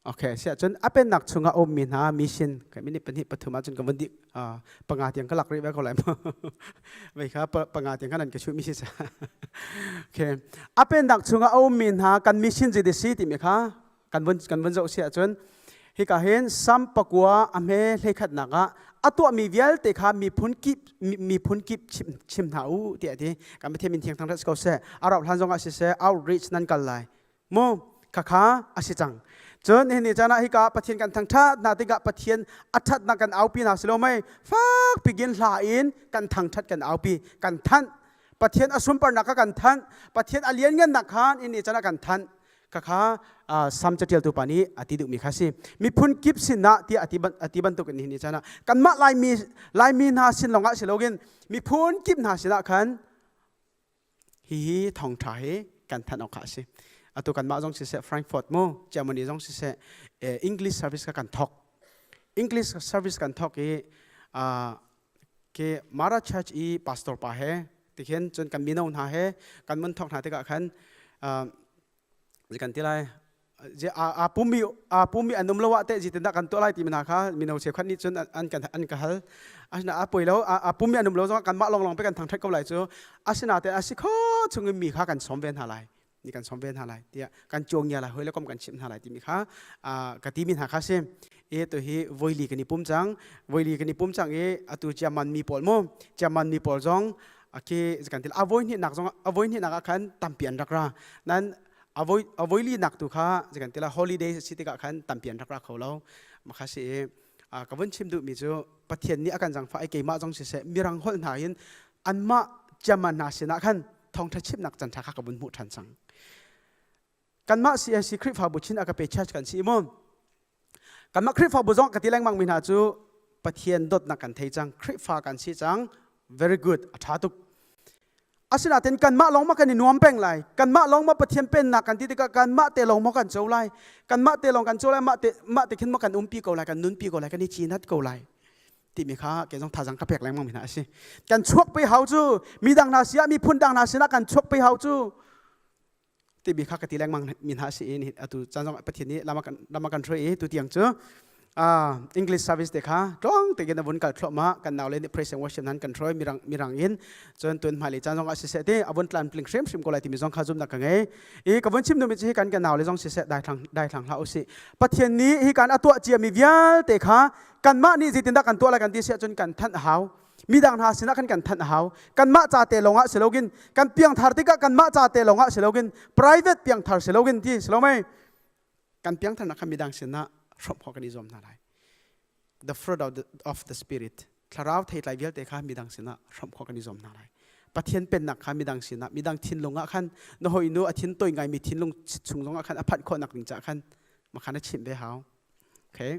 Okay, siah cun a pennak chungah a ummi hna mission kai minute pahnih pathum ahcun ka vun dih panga tiang ka lak rih ve ko lai mu vei kha panga tiang khan an ka chuh mi si sa okay a pennak chungah a ummi hna kan mission zei si timi kha kan vun kan vun zoh si ahcun hika hin sam pakua a hme hleikhatnak ah a tuahmi vialte kha miphun kip miphun kip chim chim hna u tiah ti kan Pathian min thiang thang ko seh a rauh hlan zongah siseh outreach nan kal lai mu khakha a si cang cun nihin ni caan ah hika Pathian kan thangṭhat hna tikah Pathian a ṭhatnak kan aupi hna si lo mei fak pikin hla in kan thangṭhat kan aupi kan thanh Pathian a sunparnak kha kan thanh Pathian a lianngannak kha nihin ni caan ah kan thanh khakha Sam catialtu pa nih a ti duhmi kha si miphun kip sinah tiah a ti bantuk in nihin ni caan ah kanmah Laimi Laimi hna sin lawngah si loin miphun kip hna sinah khan Hihi thawngṭha hi kan thanh awk a si. Atu kanmah zong siseh Frankfurt mu Germany zong siseh English service kha kan thawk. English service kan thawk i ke Mara Church i pastor pa he tikhin cun kan mino hna he kan mun thawk hna tikah khan kan ti lai aa pummi aa pummi an um lo ah teh zeitindah kan tuah lai timi hna kha mino cheukhat nih cun an kan an ka hal asina a poi lo aa pummi an um lo zongah kanmah lawnglawng pe kan thangṭhat ko lai cu asinain a si kho chungin mi kha kan sawm ve hna lai ni kan sawm ve hna lai tiah kan cuangia lai hoi le kom kan chimh hna lai timi kha ka timi hna kha si e to hi voili kan i pum cang voili kan i pum cang i atu chairman mi pawl mu chairman mi pawl zong aki kan til a voi hnih nak zong a voi hnih nak ah khan tampi an rak ra nan a voili nak tu kha kan ti la holiday si tikah khan tampi an rak ra kho lo makha si i ka vun chim duhmi cu Pathian nih a kan zangfah i keimah zong siseh mirang holh hna in anmah chairman hna sinah khan thawngṭha chimnak canṭha kha ka vun hmuh ṭhan cang kanmah CIC Khrihfabu chin agape church kan si mu kanmah Khrihfabu zong ka ti lengmang mi hna cu Pathian dawtnak kan thei cang Khrihfa kan si cang very good a ṭha tuk Asinain kanmah lawng ma kan i nuam peng lai. Kanmah lawng ma Pathian pennak kan ti tikah kanmah te lawng maw kan co lai. Kanmah te lawng kan co lai, mah te mah te khin maw kan umpi ko lai, kan nunpi ko lai, kan i cinat ko lai. Timi kha kei zong thazang ka pek lengmang mi hna a si. Kan chuak pe hau cu midang hna siah miphun dang hna sinah kan chuak pe hau cu timi kha ka ti lengmang mi hna si i atu caan zong Pathian nih lama kan lama kan hruai i tutiang cu English service te kha tlawng tein a vun kal thluahmah kan nau le nih praise and worship nan kan hruai mirang mirang in cun tun hmailei caan zong ah siseh ti a vun tlan pling hrimhrim ko lai timi zong kha zumnak ka ngei i ka vun chim duhmi cu hi kan kan nau le zong siseh daithlang daithlang hlah usih Pathian nih hi kan a tuah ciami vialte kha kanmah nih zeitindah kan tuah lai kan ti si ahcun kan thanh a hau midang hna sinah khan kan thanh a hau kanmah ca te lawngah si loin kan piangthar tikah kanmah ca te lawngah si loin private piangthar si loin ti si lo mei kan piangtharnak kha midang sinah hrawmh khawh kan i zuam hna lai the fruit of the, of the spirit thlarau theitlai vialte kha midang sinah hrawmh khawh kan i zuam hna lai pathian pennak kha midang sinah midang thinlung ah khan na hoi nu a thin toi ngaimi thinlung chung zongah khan a phanh khawh nak ding ca khan makhan a chimh ve hau okay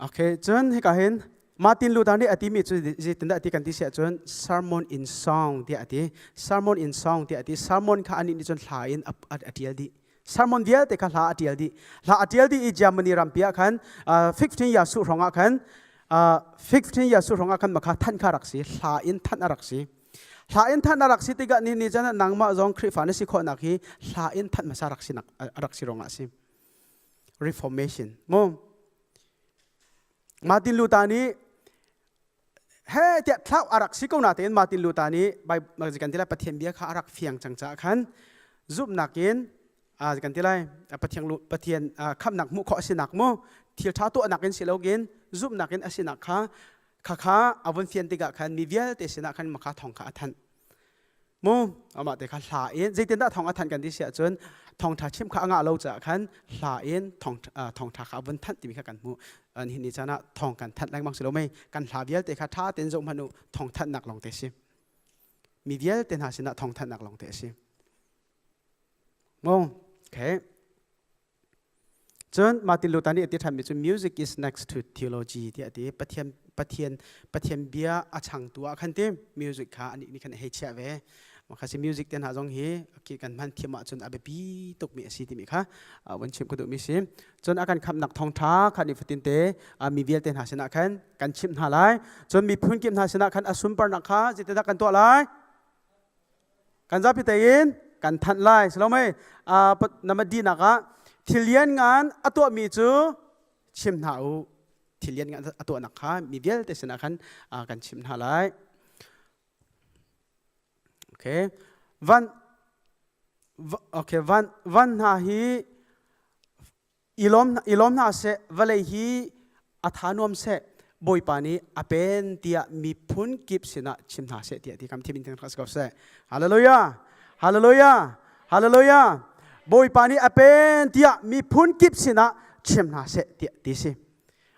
Okay, cun hika hin Martin Luther nih a timi cu zeitindah a ti kan ti si ahcun sermon in song tiah a ti. Sermon in song tiah a ti. Sermon kha anih nih cun hla in a, a, a ṭial dih. Sermon vialte kha hla a ṭial dih. Hla a ṭial dih i Germany rampi ah khan uh, 15 years su hrawng ah khan uh, 15 years su hrawng ah khan makha thanh kha rak si. Hla in thanh a rak si. Hla in thanh a rak si tikah ni ni cun nangmah zong Khrihfa na si khawhnak hi hla in thanh hmasa rak si nak rak si ruangah a si. Reformation. Mu. Martin Luther nih he tiah thlau a rak si ko natein Martin Luther nih Bible kan ti lai Pathian bia kha a rak fiang cang caah khan zumhnak in kan ti lai Pathian Pathian khamnak hmuh khawh a sinak mu thil ṭha tuahnak in si loin zumhnak in a sinak kha kha kha a vun fian tikah khan mi vialte sinah khan makha thawng kha a thanh mu amah te kha hla in zeitindah thawng a thanh kan ti si ahcun thawngṭha chim kha a ngah lo caah khan hla in thawng thawngṭha kha a vun thanh timi kha kan hmuh nihin ni caan ah thawng kan thanh lengmang si lo mei kan hla vialte kha ṭha tein zoh hmanh u thawng thanhnak lawng te si mi vialte hna sinah thawng thanhnak lawng te a si mu okay Cun Martin Luther nih a ti ṭhanmi cu music is next to theology tiah a ti. Pathian Pathian Pathian bia a changtu ah khan ti music kha anih nih khan a hei chiah ve. Mah si music te hna zong hi kan hman thiam ahcun a biapi tukmi a si timi kha van chim ka duhmi si. Cun a kan khamhnak thawngṭha kha nifatin te mi vialte hna sinah khan kan chimh hna lai. Cun miphun kip hna sinah khan a sunparnak kha zeitindah kan tuah lai? Kan zapi tein kan thanh lai si lo mei nama dinak ah thil lian ngan a tuahmi cu chim hna u thil lian ngan a tuahnak kha mi vialte sinah khan kan chim hna lai okay van okay van van hna hi I lawm, i lawm hna seh, vawlei hi a tha nuam seh, Bawipa nih a pen tiah miphun kip sinah chim hna seh tiah ti kam thim in thang ko seh. Hallelujah! Hallelujah! Hallelujah! Bawipa nih a pen tiah miphun kip sinah chim hna seh tiah ti si.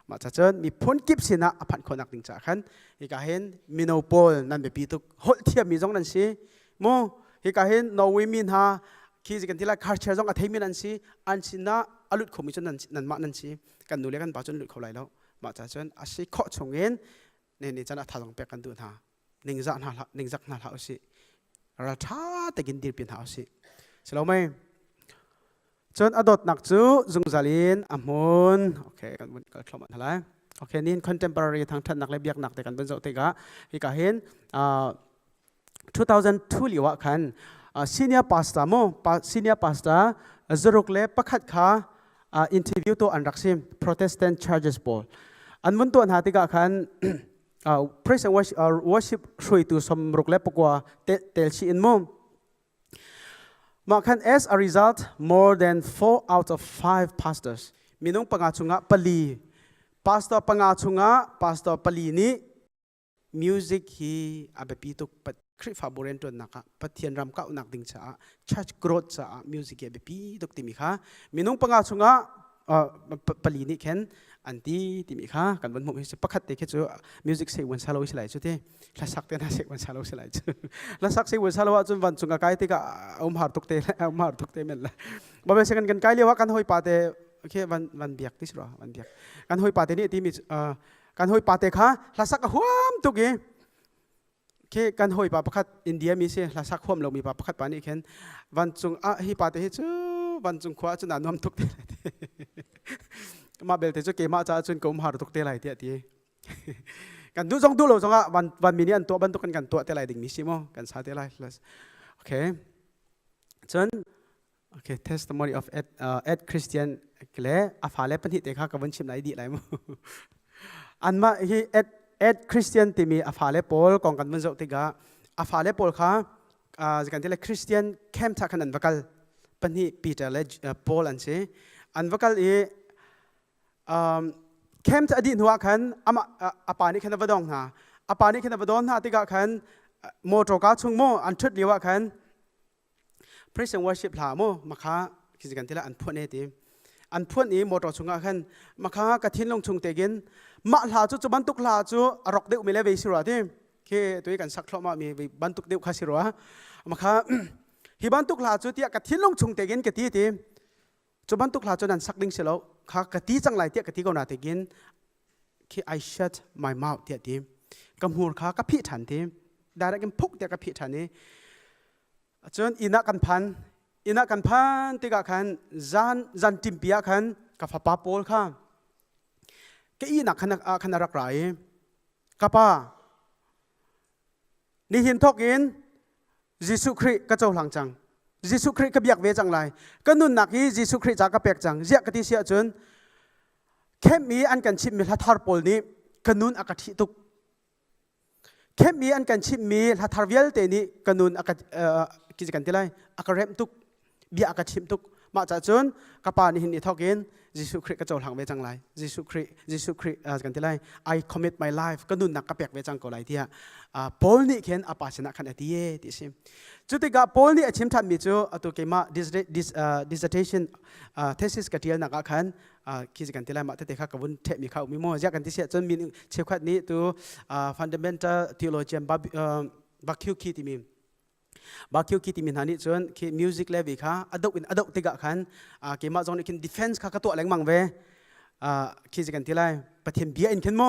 Mah ca cun miphun kip sinah a phanh khawhnak ding caah khan hika hin mino pawl nan biapi tuk holh thiammi zong nan si mu hika hin Norway mi hna khi kan ti lai culture zong a theimi nan si an sinah a lut khomi cu nan nanmah nan si kan nu le kan pa cu an lut kho lai lo mah ca cun a si khawh chungin ne ni can a tha zong pek kan duh hna ningzah hna hlah ningzak hna hlah usih ral ṭha tekin dirpi hna usih si lo mei cun a dawtnak cu zungzal in a hmun okay kan vun kal thlom hna lai okay nin contemporary thangṭhatnak le biaknak te kan vun zoh tikah hika hin 2002 lio ah khan senior pastor mu senior pastor zaruk le pakhat kha interview to an rak sim Protestant churches pawl an vun tuah hna tikah khan praise and worship, worship hruaitu somruk le pakua tel chi in mu mah khan as a result more than four out of five pastors minung panga chungah pali pastor panga chungah pastor pali nih music hi a biapi tuk Khrihfabu rianṭuannak ah Pathian ram kauhnak ding caah church growth caah music hi a biapi tuk timi kha minung panga chungah pali nih khin an ti timi kha kan van hmuh hi pakhat te khi cu music sei wan salo si lai cu ti hlasak te na sei wan salo si lai cu hlasak sei wan salo ahcun van cung a kai tikah um har tuk te um har tuk te men la babe second kan kai lio ah kan hoi pa te okay van van biak ti sura van biak kan hoi pa te nih ti mi kan hawipa te kha hlasak a huam tuk i khi kan hawipa pakhat India mi si hlasak huam lomi pa pakhat pa nih khin vancung ah hi pa te hi cu vancung khua cun aa nuam tuk te lai mah belte cu keimah caah cun ka um har tuk te lai tiah ti kan duh zong duh lo zongah van van mi nih an tuah bantuk kan kan tuah te lai ding mi si mu kan sa te lai okay cun Okay, testimony of Ed, uh, Ed Christian le a fale pahnih te kha ka vun chim lai dih lai mu. Anmah hi Ed, Ed Christian timi a fale pawl kong kan vun zoh tikah a fale pawl kha uh, kan ti le Christian camp tha khan an va kal pahnih Peter le uh, Paul an si an va kal i um, camp a dih hnuah khan amah a pa nih khan a va dong hna a pa nih khan a va don hna tikah khan motor ka chung mu an ṭhut lio ah khan Praise and worship hla mu makha khi kan tila an phuan e ti an phuan i motor chungah khan makha ka thinlung chung te gin mah hla cu cu bantuk hla cu a rok deuh mi le ve si rua ti khi tui kan sak thluahmah mi bantuk deuh kha si rua makha hi bantuk hla cu tiah ka thinlung chung te gin ka ti ti cu bantuk hla cu nan sak ding si lo kha ka ti cang lai tiah ka ti ko na te gin khi I shut my mouth tiah ti ka hmur kha ka phih ṭhan ti direct in phuk tiah ka phih ṭhan i cun inn ah kan phan inn ah kan phan tikah khan zan zan ṭimpi ah khan ka fapa pawl kha ka ihnak khan ah khan a rak ra i ka pa nihin thawk in Jesuh Khrih ka cohlang cang Jesuh Khrih ka biak ve cang lai ka nunnak hi Jesuh Khrih ca ka pek cang ziah ka ti si ahcun. Camp i an kan chimhmi hla thar pawl nih ka nun a ka ṭhih tuk. Camp i an kan chimhmi hla thar vialte nih ka nun a ka kan ti lai a ka remh tuk bia a ka chimh tuk. Mah cah cun ka pa nih hin i thawk in Jesuh Khrih ka cohlang ve cang lai. Jesuh Khrih Jesuh Khrih kan ti lai I commit my life ka nunnak ka pek ve cang ko lai tiah Paul nih khin a pa sinah khan a ti e ti a si. Cu tikah Paul nih a chim ṭhanmi cu atu keimah dissertation thesis ka ṭialnak ah khan khi kan ti lai mah tete kha ka vun ṭhehmi kha um i maw ziah kan ti siah cun min cheukhat nih tu fundamental theologian Bakhyuki timi Bakhyuki timi hna nih cun khi music le vi kha a doh in a doh tikah khan keimah zong nih khin defense kha ka tuah lengmang ve khi kan ti lai Pathian bia in khin mu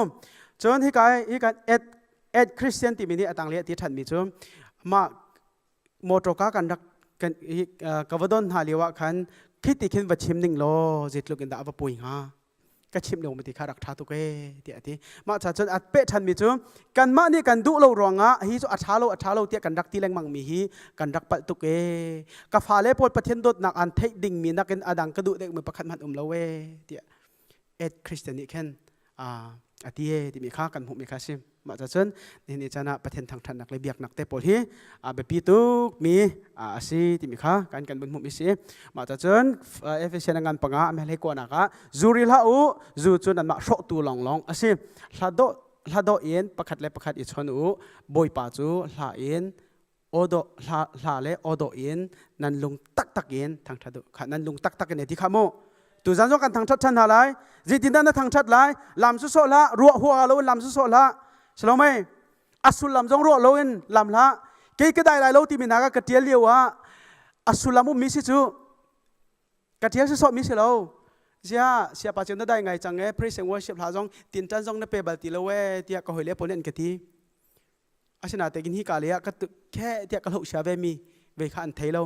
cun hika hika ed ed Christian timi nih a tang le ti ṭhanmi cu mah motor ka kan rak kan ka va don hna lio ah khan khiti khin va chim ning law zeitluk in dah a va pui hnga ka chim lo ti kha rak ṭha tuk ee tiah a ti mah cha cun a peh ṭhan mi cu kanmah nih kan duh lo ruangah hi cu a ṭha lo a ṭha lo tiah kan rak ti lengmang mi hi kan rak palh tuk ee ka fale pawl Pathian dawtnak an theih ding mi nakin a dang ka duh deuh mi pakhat hmanh um lo ee tiah Ed Christian nih khin a ti e timi kha kan hmuhmi kha a si. Mah cun nihin ni caan ah Pathian thangṭhatnak le biaknak te pawl hi a biapi tukmi a si timi kha kan kan vun hmuhmi si. Mah cun Efesian ngan panga a hlei kuanak ah zu ri hlah u zu cu nanmah hrawhtu lawnglawng a si. Hla dawh hla dawh in pakhat le pakhat i chawn u Bawipa cu hla in awdawh hla hla le awdawh in nan lung taktak in thangṭhat u kha nan lung taktak in ti kha mu tuzan zong kan thangṭhat ṭhan hna lai zeitindah na thangṭhat lai lam su sawh hlah ruah hua lo in lam su sawh hlah salomei a sullam zong ruah lo in lam hlah kei ka dai lai lo timi hna ka ka ṭial lio ah a sullam ummi si cu ka ṭial si sawh mi si lo zia siapa cu na dai ngai cang e praise and worship hla zong tinṭan zong na pe bal ti lo e tiah ka hawile pawl nih an ka ti Asinain hi ka le ah ka khe tiah ka hloh sia ve mi ve kha an thei lo.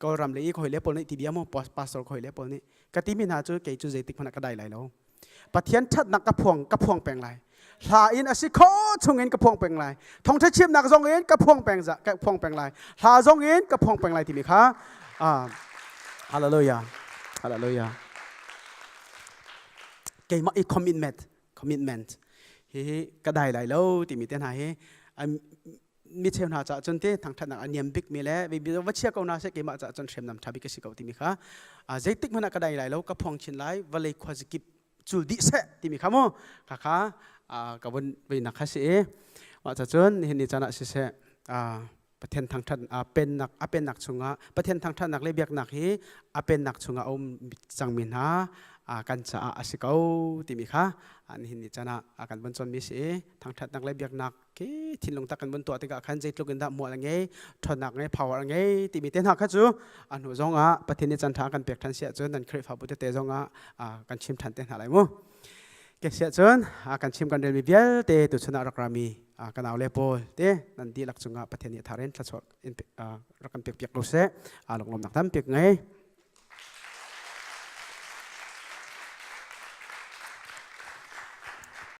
Kawlram le i ka hawile pawl nih ti bia maw pastor ka hawile pawl nih ka timi hna cu kei cu zeitik hmanh ah ka dai lai lo. Pathian ṭhatnak ka phuang ka phuang peng lai. Hla in a si kho chung in ka phuang peng lai. Thawngṭha chimnak zong in ka phuang peng za ka phuang peng lai. Hla zong in ka phuang peng lai timi kha hallelujah hallelujah keimah i commitment commitment hihi ka dai lai lo timi te hna hi mi cheu hna caah cun te thangthatnak a niam bik mi le va chia ko na seh keimah caah cun hriamnam tha bik ka si ko timi kha zeitik hmanh ah ka dai lai lo ka phuang chin lai vawlei khuazikip cul dih seh timi kha mu kha kha ka vun veinak kha si i mah ca cun nihin ni caan ah siseh Pathian thangṭhat a pennak a pennak chungah Pathian thangṭhatnak le biaknak hi a pennak chungah a um cangmi hna kan caah a si ko timi kha nihin ni caan ah kan vun cawnmi si i thangṭhatnak le biaknak khi thinlung tak kan vun tuah tikah khan zeitluk in dah mual a ngei ṭhawnnak ngei power a ngei timi te hna kha cu a hnu zongah Pathian nih caan ṭha kan pek ṭhan si ahcun nan Khrihfabu tete zongah kan chim ṭhan te hna lai mu. Ke siah cun kan chim kan relmi vialte tuchun ah rak rami ka nau le pawl te nan dihlak cungah Pathian nih thar in thluachuah in rak kan pek piak ko seh lunglawmnak tampi ngei.